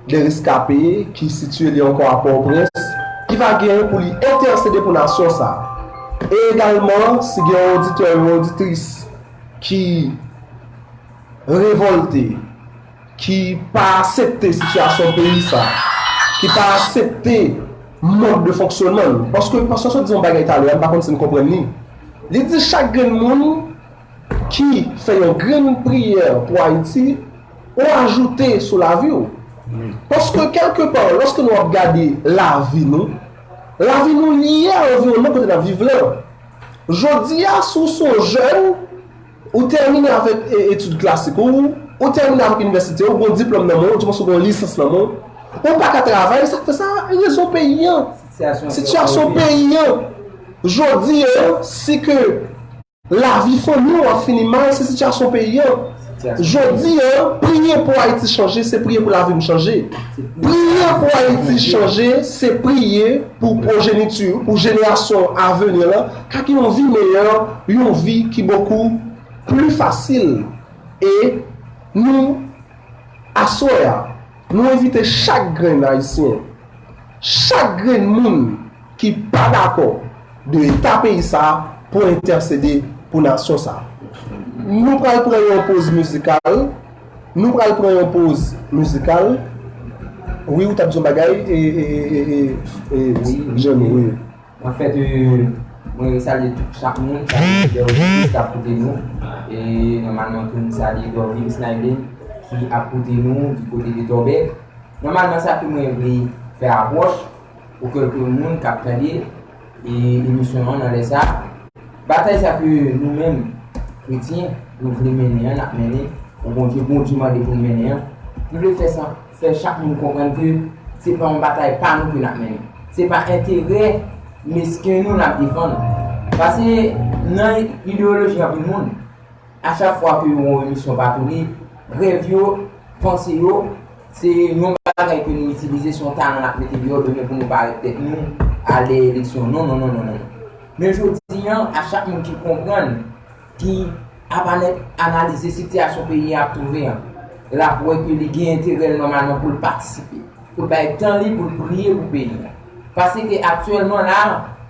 de reskape ki sitiye li ankò a Pòtoprens, ki va gen pou li entèsede pou nasyon sa a. E egalman, si gen yon oditè, yon oditris ki revòlte, ki pa aksepte sitiyasyon peyi sa, ki pa aksepte mòd de fonksyonman l. Paske pastè sot di yon bagay talè a, m pa konn si n konprann li. Li di chak grenn moun ki fè yon grenn priyè pou Ayiti, ou ajoute sou lavi w. Paske kèlkepa, lòske nou ap gade lavi nou, lavi nou lye a anviwònman kote n ap viv lan. Jodi a, si w se yon jèn, ou tèmine avèk e, etid klasik ou, ou tèmine avèk inivèsite, ou gon diplòm nan men w, ou di mwen si w gon lisans nan men w, ou pa ka travay, sa k fè sa, rezon peyi an, sitiyasyon peyi an. Jodi a, si ke lavi fanmi w ap fini mal, se sitiyasyon peyi an. Jodi a, priye pou Ayiti chanje, se priye pou lavi m chanje. Priye pou Ayiti chanje, se priye pou pwojeniti, pou jenerasyon aveni lan, ka gen yon vi meyè, yon vi ki bokou pli fasil. E nou, aswè a, nou envite chak grenn Ayisyen, chak grenn moun ki pa dakò de eta peyi sa a pou entèsede pou nasyon sa a. Nou pral pran yon poz mizikal. Nou pral pran yon poz mizikal. Wi, ou t ap di yon bagay, e, e, e, e, e, e, Johnny, wi. Anfèt, euh, mwen salye tout chak moun, salye Dòvin k ap koute nou. E nòmalman tou, m salye Dòvin Snayden ki ap koute nou di kote de Tòbèk. Nòmalman, sa ke mwen vle fè apwòch pou kèlke moun k ap tande e emisyon an nan lè sa. Batay sa ke nou menm, kretyen, nou vle mennen an, n ap mennen. Pou Bondye, Bondye mande pou nou mennen an. Nou vle fè sa, fè chak moun konprann ke se pa yon batay pa nou ke n ap mennen. Se pa enterè mesken nou n ap defann. Paske nan ideyoloji anpil moun, a chak fwa ke yon emisyon pa tounen, rèv yo, panse yo, se yon bagay ke nou itilize, se yon talan n ap mete deyò demen pou nou parèt tèt nou a lè eleksyon. Non, non, non, non, non. Men jodi an, a chak moun ki konprann, ki ap analize sitiyasyon peyi a ap twouve an, l ap wè ke li gen enterè l nòmalman pou l patisipe, pou l bay tan li pou l priye pou peyi a. Paske aktyèlman la,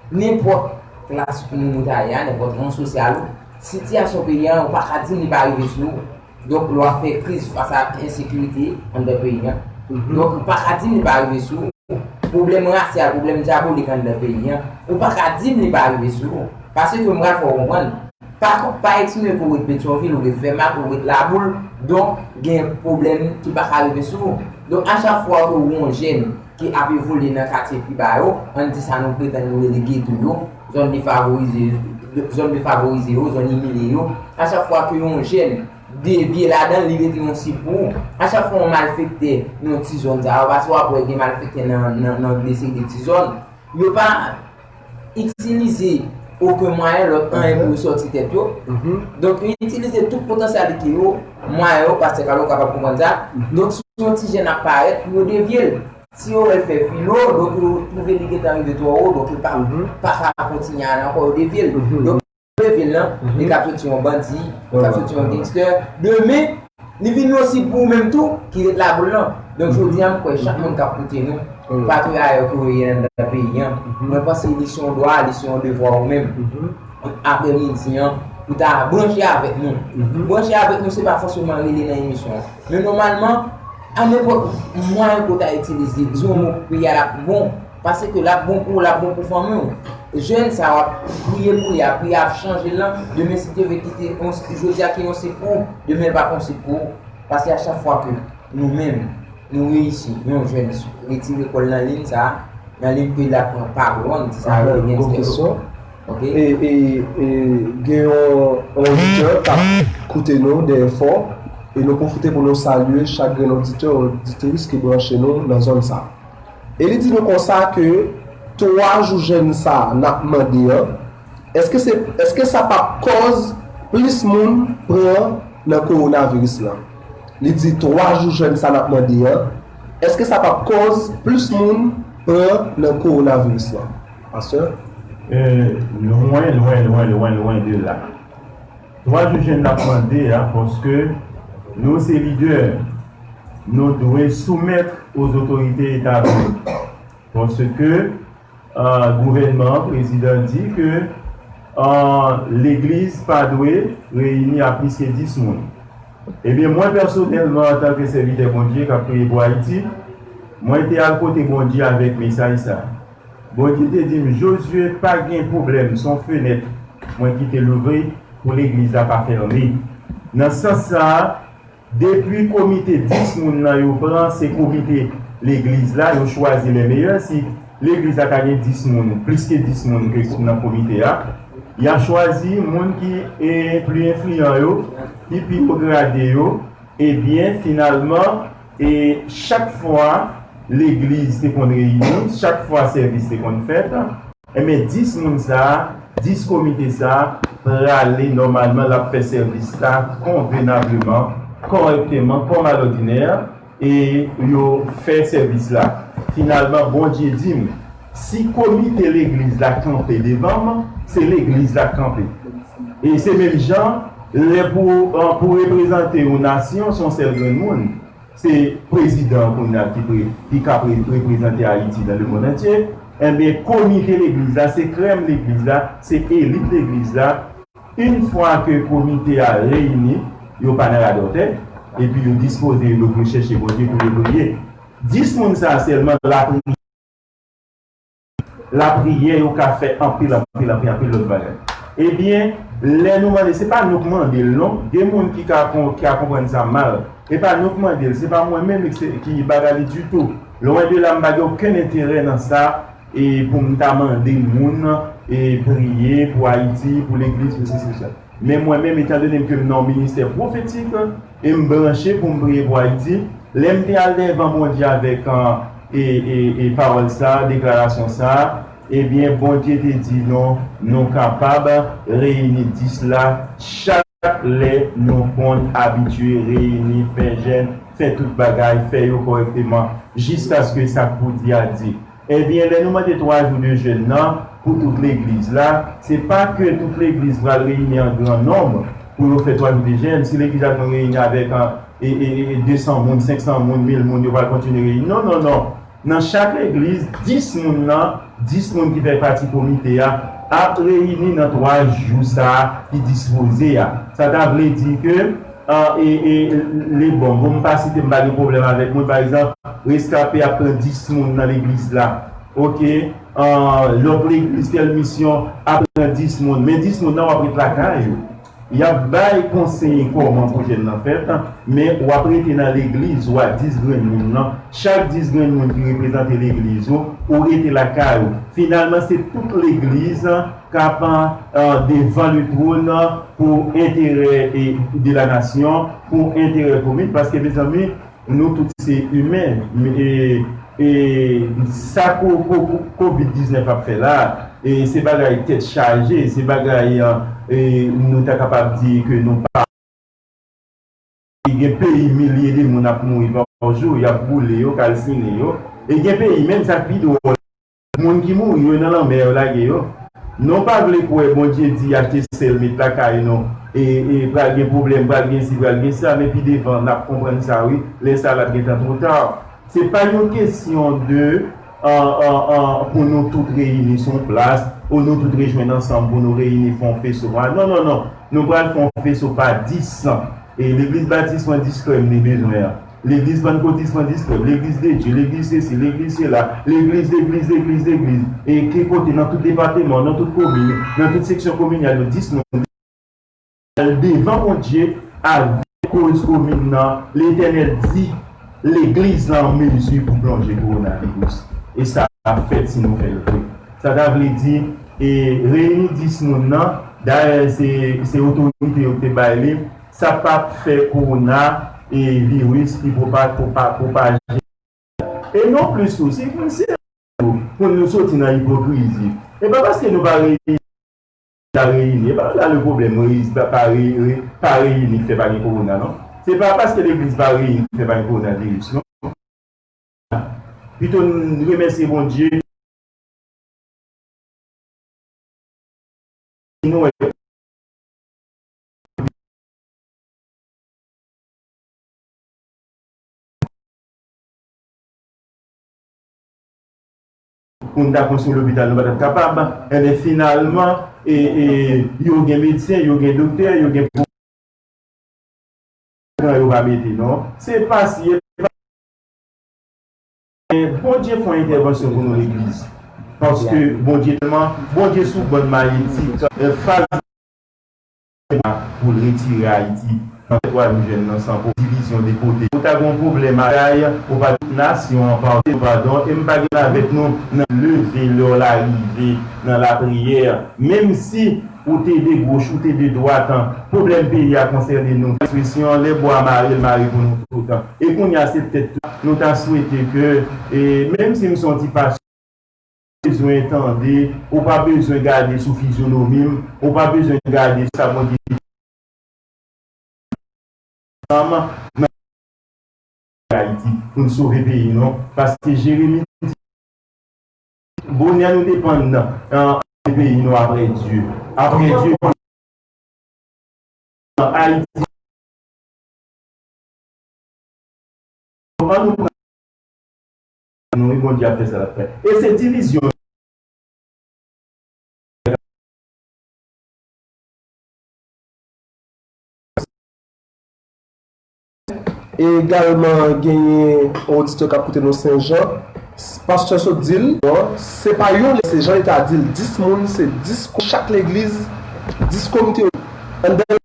nenpòt klas moun ou ta ye a, nenpòt ran sosyal ou, sitiyasyon peyi a, ou pa ka di m li pa rive sou ou. Donk, lè w ap fè kriz fas a ensekirite anndan peyi a. Donk, ou pa ka di m li pa rive sou ou. Pwoblèm rasyal, pwoblèm dyabolik anndan peyi a, ou pa ka di m li pa rive sou ou. Paske m pral fè w konprann. Pa, pa eksprime ke w ret Petyonvil, ou ret Fèmak, ou ret Laboul, donk, gen pwoblèm ki pa ka rive sou ou. Donk, a chak fwa ke w wè yon jèn ki ap evolye nan katye pi ba yo, ann di sa nou pretann nou rele geto yo, zòn defavorize, zòn defavorize yo, zòn imilye yo, a chak fwa ke yon jèn devye ladan l, li rete yon sib pou ou. A chak fwa yon malfektè nan ti zòn sa yo, paske w ap wè gen malfektè nan, nan, nan de seri de ti zòn, yo pa itilize okenn mwayen lòt anyen pou yo sòti tèt yo. Donk, yo itilize tout potansyalite yo, mwayen yo, pastè Carlo kapab konprann sa. Donk, si yon ti jèn ap parèt, yo devye l. Si yo wè l fè filo, donk yo twouve li gentan rive twò wo, donk yo pa, pa ka kontinye ale ankò, yo devye l. Donk, leve l lan, li kab soti yon bandi, li kab soti yon gangster. Demen, li vin yon sib pou ou menm tou, ki ret Laboul lan. Donk, jodi a, m kwè chak moun k ap koute nou, pa trayè ke w ye anndan peyi a, mwen panse li se yon dwa, li se yon devwa ou menm. Aprè midi an, pou ta branche avèk nou. Branche avèk nou, se pa fòseman rele nan emisyon an. Men nòmalman, a nenpòt mwayen ke w ta itilize, di yon mo pou peyi a, l ap bon. Paske l ap bon pou ou, l ap bon pou fanmi w. Jèn sa w ap priye pou li a, priye ap chanje l lan. Demen, si Dye vle, kite yon, jodi a ki yon sib pou ou, demen l pa p yon sib pou ou. Paske a chak fwa ke nou menm, nou reyisi, yon jèn retire kò l nan liy sa, nan liy ke l ap pran pawòl, di sa yo, gen gon kesyon. Ok. E, e, e, gen yon, yon oditè k ap koute nou dèyè fò, e nou pwofite pou nou salye chak grenn oditè, oditris ki branche nou nan zòn sa. E li di nou konsa ke twa jou jèn sa n ap mande an, èske se, èske sa p ap kòz plis moun pran nan kowonaviris lan? Li di twa jou jèn sa n ap mande an, èske sa p ap kòz plis moun pran nan kowonaviris lan? Pastè? Euh, lwen, lwen, lwen, lwen, lwen de la. Twa jou jèn n ap mande a, paske nou se lidè, nou dwe soumèt aux autorités établies. Paske, euh, gouvènman an, prezidan di ke, euh, legliz pa dwe reyini a plis ke dis moun. Ebyen, mwen pèsonèlman, antanke sèvitè Bondye k ap priye pou Ayiti, mwen te al kote Bondye avèk mesaj sa. Bondye te di m, Jozye, pa gen pwoblèm, se yon fenèt mwen kite louvri pou legliz la pa fèmen. Nan sans sa a, depi komite dis moun nan yo pran, se komite legliz la, yo chwazi le meyè. Si legliz la ta gen dis moun, plis ke dis moun ke nan komite a, y ap chwazi moun ki e, pli enfliyan yo, ki pi wo grade yo. Ebyen, finalman, e chak fwa legliz te konn reyini, chak fwa sèvis te konn fèt, enben, dis moun sa a, dis komite sa a, prale nòmalman, l ap fè sèvis la konvenableman, kòrèkteman, kòmalòdinè, e yo fè sèvis la. Finalman, Bondye di m, si komite legliz la kanpe devan m, se legliz la k kanpe. E se menm jan, lè pou, pou reprezante yon nasyon, se yon sèl grenn moun. Se prezidan an kounye a ki pre, ki ka pre, reprezante Ayiti dans le monde entier. Enben, komite legliz la, se krèm legliz la, se elit legliz la. Yon fwa ke komite a reyini, yo pa nan radòtè, epi yo dispoze, yo dwe chèche Bondye pou yo priye. Dis moun sa a sèlman, lapriyè, lapriyè, yo ka fè anpil, anpil, anpil, anpil lòt bagay. Ebyen, lè nou mande, se pa nou k mande l non. Gen moun ki ka kon, ki ka konprann sa mal. E pa nou k mande l, se pa mwen menm ki, ki bagay li ditou. Lwen de la, m pa gen okenn enterè nan sa, e pou m ta mande moun, e priye pou Ayiti, pou legliz, pou sesi, pou sa. Men mwen menm, etandone ke m nan yon ministè pwofetik, e m branche pou m priye pou Ayiti, lè m te al devan Bondye avèk, e, e, e pawòl sa, deklarasyon sa, ebyen, Bondye te di nou, nou kapab reyini dis la chak lè nou konn abitye reyini, fè jèn, fè tout bagay, fè yo kòrèkteman, jiskaske sa k pou di a di. Ebyen, lè nou mande twa jou de jèn nan pou tout legliz la, se pa ke tout legliz pral reyini an gran nonb pou yo fè twa jou de jèn. Si legliz la konn reyini avèk, e, e, e, de san moun, senk san moun, mil moun, yo pral kontinye reyini. Non, non, non. Nan chak legliz, dis moun nan, dis moun ki fè pati komite a, ap reyini nan twa jou sa a ki dispoze a. Sa ta vle di ke, e, e, le bon, bon, m pa site, m pa gen pwoblèm avèk moun. Pa egzanp, Reskape ap pran dis moun nan legliz la. Oke? Lòt legliz, tèl misyon ap pran dis moun. Men dis moun nan, w ap ret lakay ou. Y ap bay konsèy kòman pou jèn nan fèt, men w ap rete nan legliz ou a dis grenn moun nan. Chak dis grenn moun ki reprezante legliz ou, ou rete lakay ou. Finalman, se tout legliz k ap, e, devan le twòn pou enterè, e, de la nasyon, pou enterè komin. Paske, mezanmi, nou tout se imen. E, e sa ko, ko, ko, kovid diznèf ap fè la, e se bagay tèt chaje, se bagay, e, nou ta kapab di ke nou pa. Gen peyi, milye de moun ap mouri pa jou, y ap boule yo, kalsine yo. E gen peyi menm, sa k pi dwòl, moun ki mouri yo nan lanmè, yo lage yo. Nou pa vle kwè Bondye di achte sèl, met lakay nou, e, e pral gen pwoblèm, pral gen si, pral gen sa, men pi devan n ap konprann sa wi, lè sa l ap gentan twò ta. Se pa yon kesyon de, e, e, e, pou nou tout reyini sou yon plas, ou nou tout rejwenn ansanm pou nou reyini fè yon feso. Non, non, non. Nou pral fè yon feso pa dis. E legliz batis mwen dis krèm li bezwen an. Legliz pannkotis mwen dis krèm. Legliz de Dye, legliz sesi, legliz sela. Legliz, legliz, legliz, legliz. E ki kote, nan tout depatman, nan tout komin, nan tout seksyon kominal yo, dis moun al devan Bondye avèk koz komin nan. Letènèl di legliz la an mezi pou plonje kowonaviris. E sa ap fèt si nou fè l vre. Sa ta vle di, e, reyini dis moun nan, dayè se, se otorite yo ki te bay li, sa p ap fè kowona, e, viris ki pwopa-, pwopa-, pwopaje. E non plis tou, si, si pou nou soti nan ipokrizi. E pa paske nou pa reyini, ta reyini. E pa la le pwoblèm, reyini, pa, pa re-, re-, pa reyini ki fè pa gen kowona, non. Se pa paske legliz pa reyini ki fè pa gen kowonaviris, non. Pito n remèsye Bondye. Nou wè pou n ta konstwi lopital, nou pa t ap kapab. Enben, finalman, e, e, yo gen medsen, yo gen doktè, yo gen pran yo pa mete non. Se pa si e pa. Bondye fè yon entèvansyon pou nou legliz. Paske Bondye tèlman, Bondye sou bann mayetik, faz pou l retire Ayiti nan tèritwa nou jwenn nan san divizyon de kote. Ou ta gen yon pwoblèm a kay, ou pa tout nasyon an pa, padon, e m pa gen avèk nou nan leve lè w larive nan lapriyè. Menm si ou te de goch, ou te de dwat, pwoblèm peyi a konsène nou. Ekspresyon, lè bwa mare, l mare pou nou tout. E kounye a, se tèt nou ta swete ke, e menm si m se yon ti pastè, bezwen tande, ou pa bezwen gade sou fizyonomi m, ou pa bezwen gade sa Bondye di nan Ayiti pou n sove peyi nou. Paske Jeremi di, bonè nou depann nan, nan peyi nou apre Dye. Apre Dye, Ayiti. Ann nou pran nou, wi, Bondye ap fè sa l ap fè. E se divizyon. Egalman, genyen yon oditè k ap koute nou Senjan. Pastè sot di l, non, se pa yon, se jan li ta di l, dis moun, se dis ko-, chak legliz, dis komite. Anndan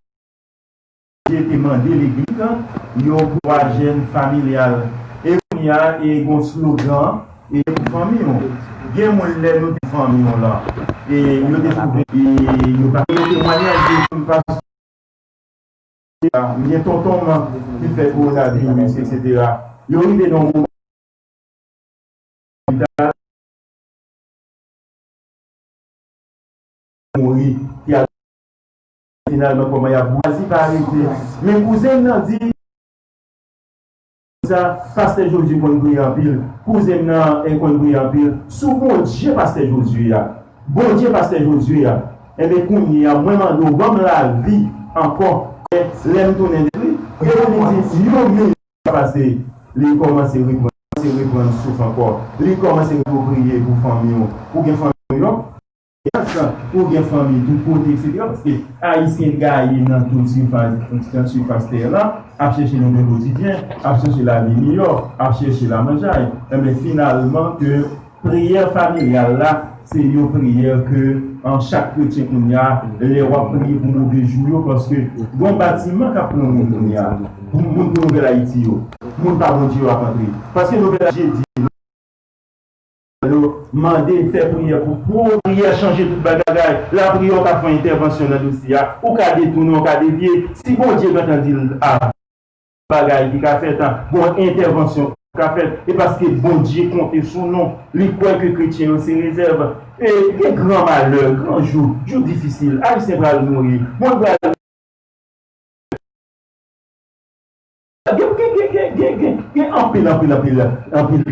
Bondye te mande legliz lan yon gwo ajèn familyal. E kounye a, e gon slogan, e pou fanmi w. Gen moun lè nou te fanmi w lan, e yo te twouve, e yo pa, yo temwayaj de m pa gen tonton m ki fè kowonaviris, etsetera. Yo rive nan yon mouri, ki al finalman kòman y ap boukazi pa arete. Men kouzen m nan di sa, pastè Josué konn priye anpil, kouzen m nan, eh, konn priye anpil. Sou Bondye pastè Josué a, Bondye pastè Josué a, enben kounye a, mwen mande w ban m lavi ankò. Lè m tounen de li, yo vin di, yo menm. Pase, li kòmanse reprann, kòmanse reprann souf ankò. Li kòmanse repriye pou fanmi w. Ou gen fanmi w yo? Ou gen fanmi tout kote, etsetera. Paske Ayisyen gaye nan tout sifas, tout sifas tè la, ap chèche nouvo kotidyen, ap chèche lavi miyò, ap chèche lamanjay. Enben, finalman, ke Priyè familyal la, se yon priyè ke, an, chak kretyen kounye a, lè w ap priye pou move jou yo, paske gon batiman k ap pran moun kounye a, pou moun pou Nouvèl Ayiti yo. Moun pa Bondye yo ap antre. Paske Nouvèl Ayiti di, yo mande fè priyè pou, pou priyè chanje tout bagay. Lapriyè, ou ka fè entèvansyon nan dosye a, ou ka detounen, ou ka devye. Si Bondye gentan di l a, bagay ki ka fèt, gon entèvansyon ki ka fèt, e paske Bondye konte sou nou, li kwè ke kretyen yo se rezèv. E gen gran malè, gran jou, jou difisil, Ayisyen pral mouri, mond pral, gen, gen anpil, anpil, anpil, anpil.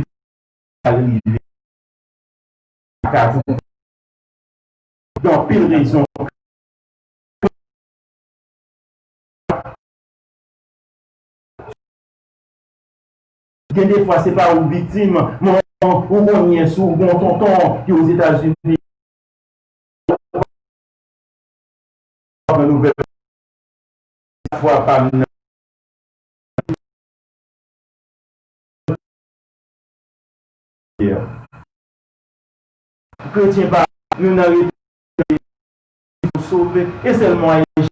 Gen anpil rezon. Gen defwa, se pa ou viktim, men ou konn yès ou, ou gon tonton ki Ozetazini. Fwa pa m nan. Kretyen pa, nou nan rete pou sove, e sèlman Ayisyen.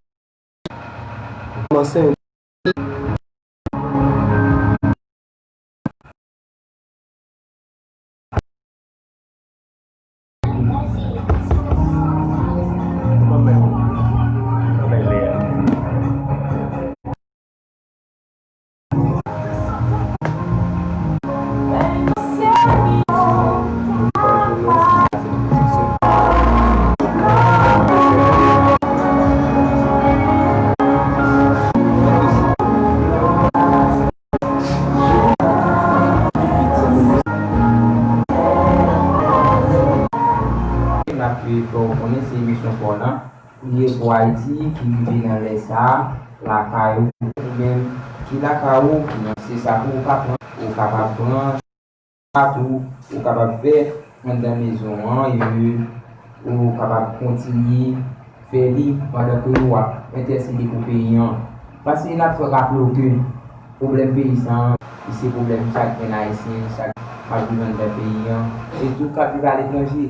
N ap fè w konnen se emisyon pa w lan, Priye pou Ayiti ki rive nan lè sa a, lakay ou, ou menm ki lakay ou, ki nan se sa pou ou ka pran, ou kapab pran. Sa tou, ou kapab fè anndan mezon an, e ou kapab kontinye fè li pandan ke w ap entèsede pou peyi an. Paske n ap fè raple w ke pwoblèm peyi sa a, se pwoblèm chak grenn Ayisyen, chak k ap viv anndan peyi an, e tou k ap viv aletranje.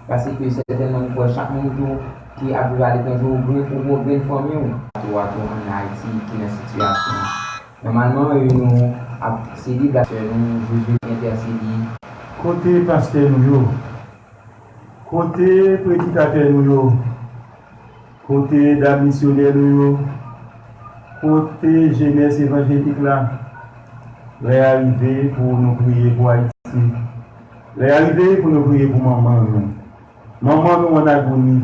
Paske sètènman, nou kwè chak moun tou ki ap viv aletranje, ou gen, ou gen grenn fanmi w. Tou a tou ann Ayiti ki nan sitiyasyon. Nòmalman, e nou ap sede bla sè nou, Jezi entèsede. Kote pastè nou yo? Kote predikatè nou yo? Kote dam misyonè nou yo? Kote jenès evanjelik la? Lè a rive pou nou priye pou Ayiti. Lè a rive pou nou priye pou manman nou. Manman nou ann agoni,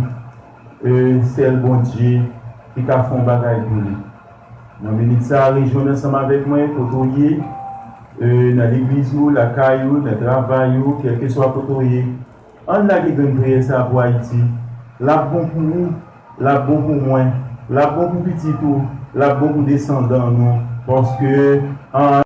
e, sèl Bondye ki ka fè yon bagay pou li. Nan minit sa a, rejwenn ansanm avèk mwen, kote w ye, e, nan legliz ou, lakay ou, nan travay ou, kèlkeswa kote w ye. Ann lage grenn priyè sa a pou Ayiti. L ap bon pou ou, l ap bon pou mwen, l ap bon pou pitit ou, l ap bon pou desandan nou, paske, an,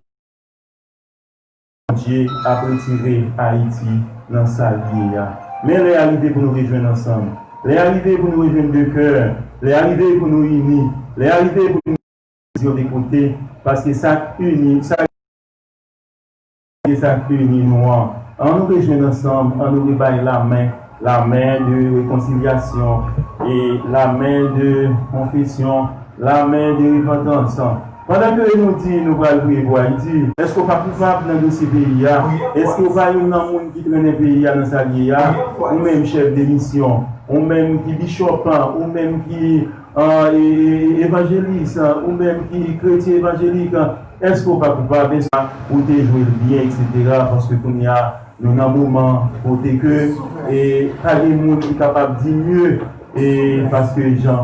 Bondye ap retire Ayiti nan sa l ye a. Men lè a rive pou nou rejwenn ansanm. Lè a rive pou nou rejwenn de kè. Lè a rive pou nou ini. Lè a rive pou nou di yon de kote. Paske sa k ini, sa k sa k ini nou an. An nou rejwenn ansanm, an nou rebay lamen, lamen de rekonsilyasyon e lamen de konfesyon, lamen de repantans. Pandan ke nou di nou pral priye pou Ayiti, èske w pa koupab nan dosye peyi a? Èske w pa youn nan moun ki trennen peyi a nan sa l ye a? Ou menm chèf de misyon, ou menm ki bichòp, ou menm ki, e, e, e, evanjelis, ou menm ki kretyen evanjelik, èske w pa koupab? Èske ou te jwe l byen, etsetera? Paske kounye a, nou nan moman kote ke, e, pa gen moun ki kapab di mye, e, paske jan.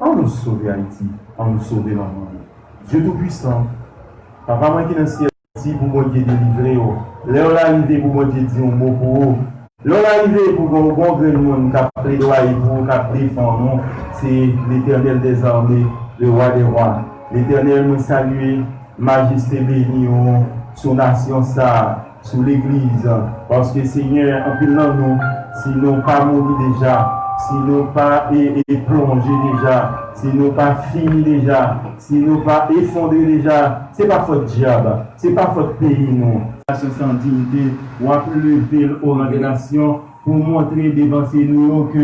An nou sove Ayiti, an nou sove manman nou. Dye Toupisan, Papa mwen ki nan syèl, di pou Bondye delivre w. Lè w la rive pou Bondye di yon mo pou ou. Lè w la rive pou gon, gon grenn moun k ap pledwaye pou ou, k ap defann ou, se Letènèl dèzame, le Rwa dè rwa. Letènèl, mwen salye majeste beni ou sou nasyon sa a, sou legliz, paske, Senyè, anpil nan nou, si nou pa mouri deja, si nou pa e, e plonje deja, si nou pa fini deja, si nou pa efondre deja, se pa fòt dyab, se pa fòt peyi nou. Nasyon san diyite, w ap leve l o ran dè nasyon pou montre devan se nou yo ke,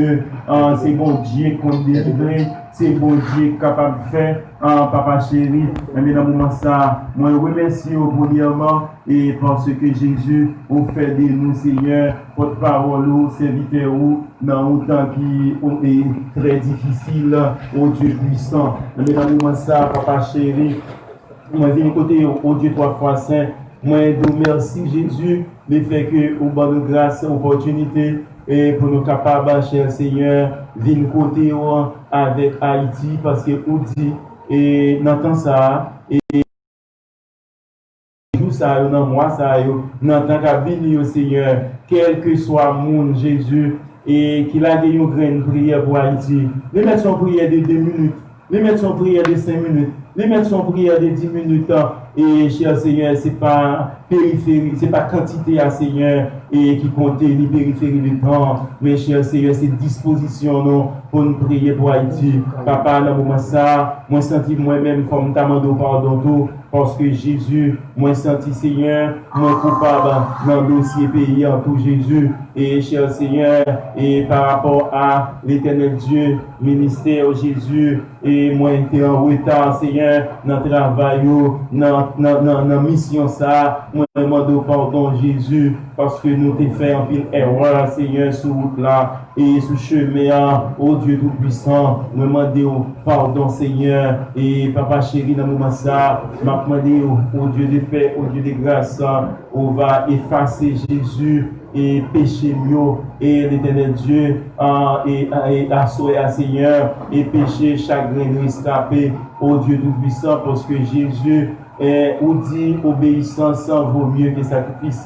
ah, se Bondye k konn delivre, se Bondye k kapab fè, ah, Papa cheri. Ebyen, nan moman sa a, mwen remèsye w premyèman, e paske Jezi, ou fè de nou, Senyè, pòtpawòl ou, sèvitè ou, nan yon tan ki, o, e, trè difisil, o Dye pwisan. Ebyen, nan moman sa a, Papa cheri, mwen vin kote w, o Dye twa fwa sen. Mwen di w mèsi, Jezi, lefètke ou ban nou gras, opòtinite, e pou nou kapab, chè Senyè, vin kote w avèk Ayiti, paske ou di, e nan tan sa a, e jou sa yo, nan mwa sa yo, nan tan k ap vini yo, Senyè, kèlkeswa moun, Jezi, e ki lage yon grenn priyè pou Ayiti, li mèt se yon priyè de de minit, li mèt se yon priyè de senk minit, li mèt se yon priyè de di minit, e, chè Senyè, se pa periferi, se pa kantite a, Senyè, e ki konte, ni periferi letan, men, chè Senyè, se dispozisyon nou pou n priye pou Ayiti. Papa, nan moman sa a, mwen santi mwen menm fò m ta mande w padon tou, paske Jezi, mwen santi, Senyè, mwen koupab nan dosye peyi a tou, Jezi. E, chè Senyè, e pa rapò a, Letènèl Dye, ministè, Jezi, e mwen te an reta, Senyè, nan travay ou, nan, nan, nan, nan misyon sa a. Mwen mande w padon, Jezi, paske nou te fè anpil èrè, Senyè, sou wout la e sou chemen an. O Dye Toupisan, mwen mande w padon, Senyè, e Papa cheri, nan moman sa a, m ap mande w, o Dye de pè, o Dye de gras, ou va efase, Jezi, e peche m yo, e Letènèl Dye, a, e, e aswè a, Senyè, e peche chak grenn reskape, o Dye Toupisan, paske Jezi, e ou di, obeyisans vo mye ke sakrifis,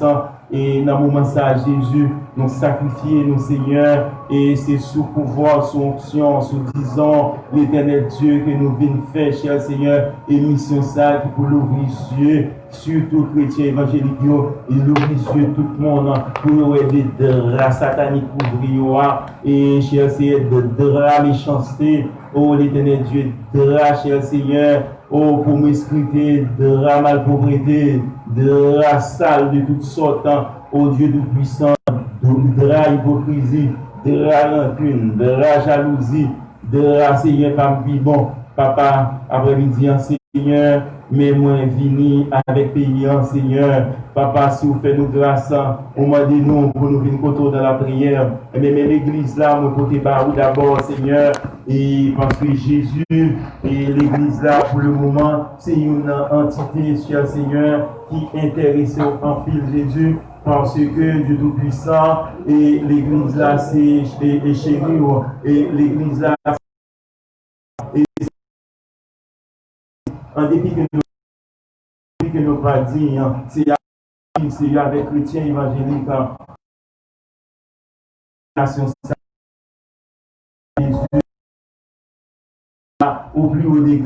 e nan moman sa a, Jezi, nou sakrifye nou, Senyè, e se sou pouvwa, sou onksyon, sou dizon, Letènèl Dye, ke nou vin fè, chè Senyè, emisyon sa a ki pou louvri zye sitou kretyen evanjelik yo, e louvri zye tout moun pou yo wè de dra satanik kouvri yo a. E chè Senyè, de dra mechanste, O Letènèl Dye, dra, chè Senyè, o pwomiskwite, dra malpwoprete, dra sal de tout sòt, o Dye Toupwisan, dra ipokrizi, dra rankin, dra jalouzi, dra, Senyè, pa m pi bon. Papa, aprèmidi an, Senyè, men mwen vini avèk peyi an, Senyè. Papa, si w fè nou gras, ou mande nou pou nou vin kote w nan lapriyè. Ebyen, men legliz la, mwen pote ba ou dabò, Senyè. E paske Jezi, e legliz la, pou le moman, se yon antite, chè Senyè, ki enterese w anpil, Jezi. Paske Dye Toupwisan, e legliz la, se, e, e cheri w, e legliz la, e an depi ke nou, depi ke nou pa di, se, se avèk kretyen evanjelik, nasyon sa, Jezi, o pli wo degrè.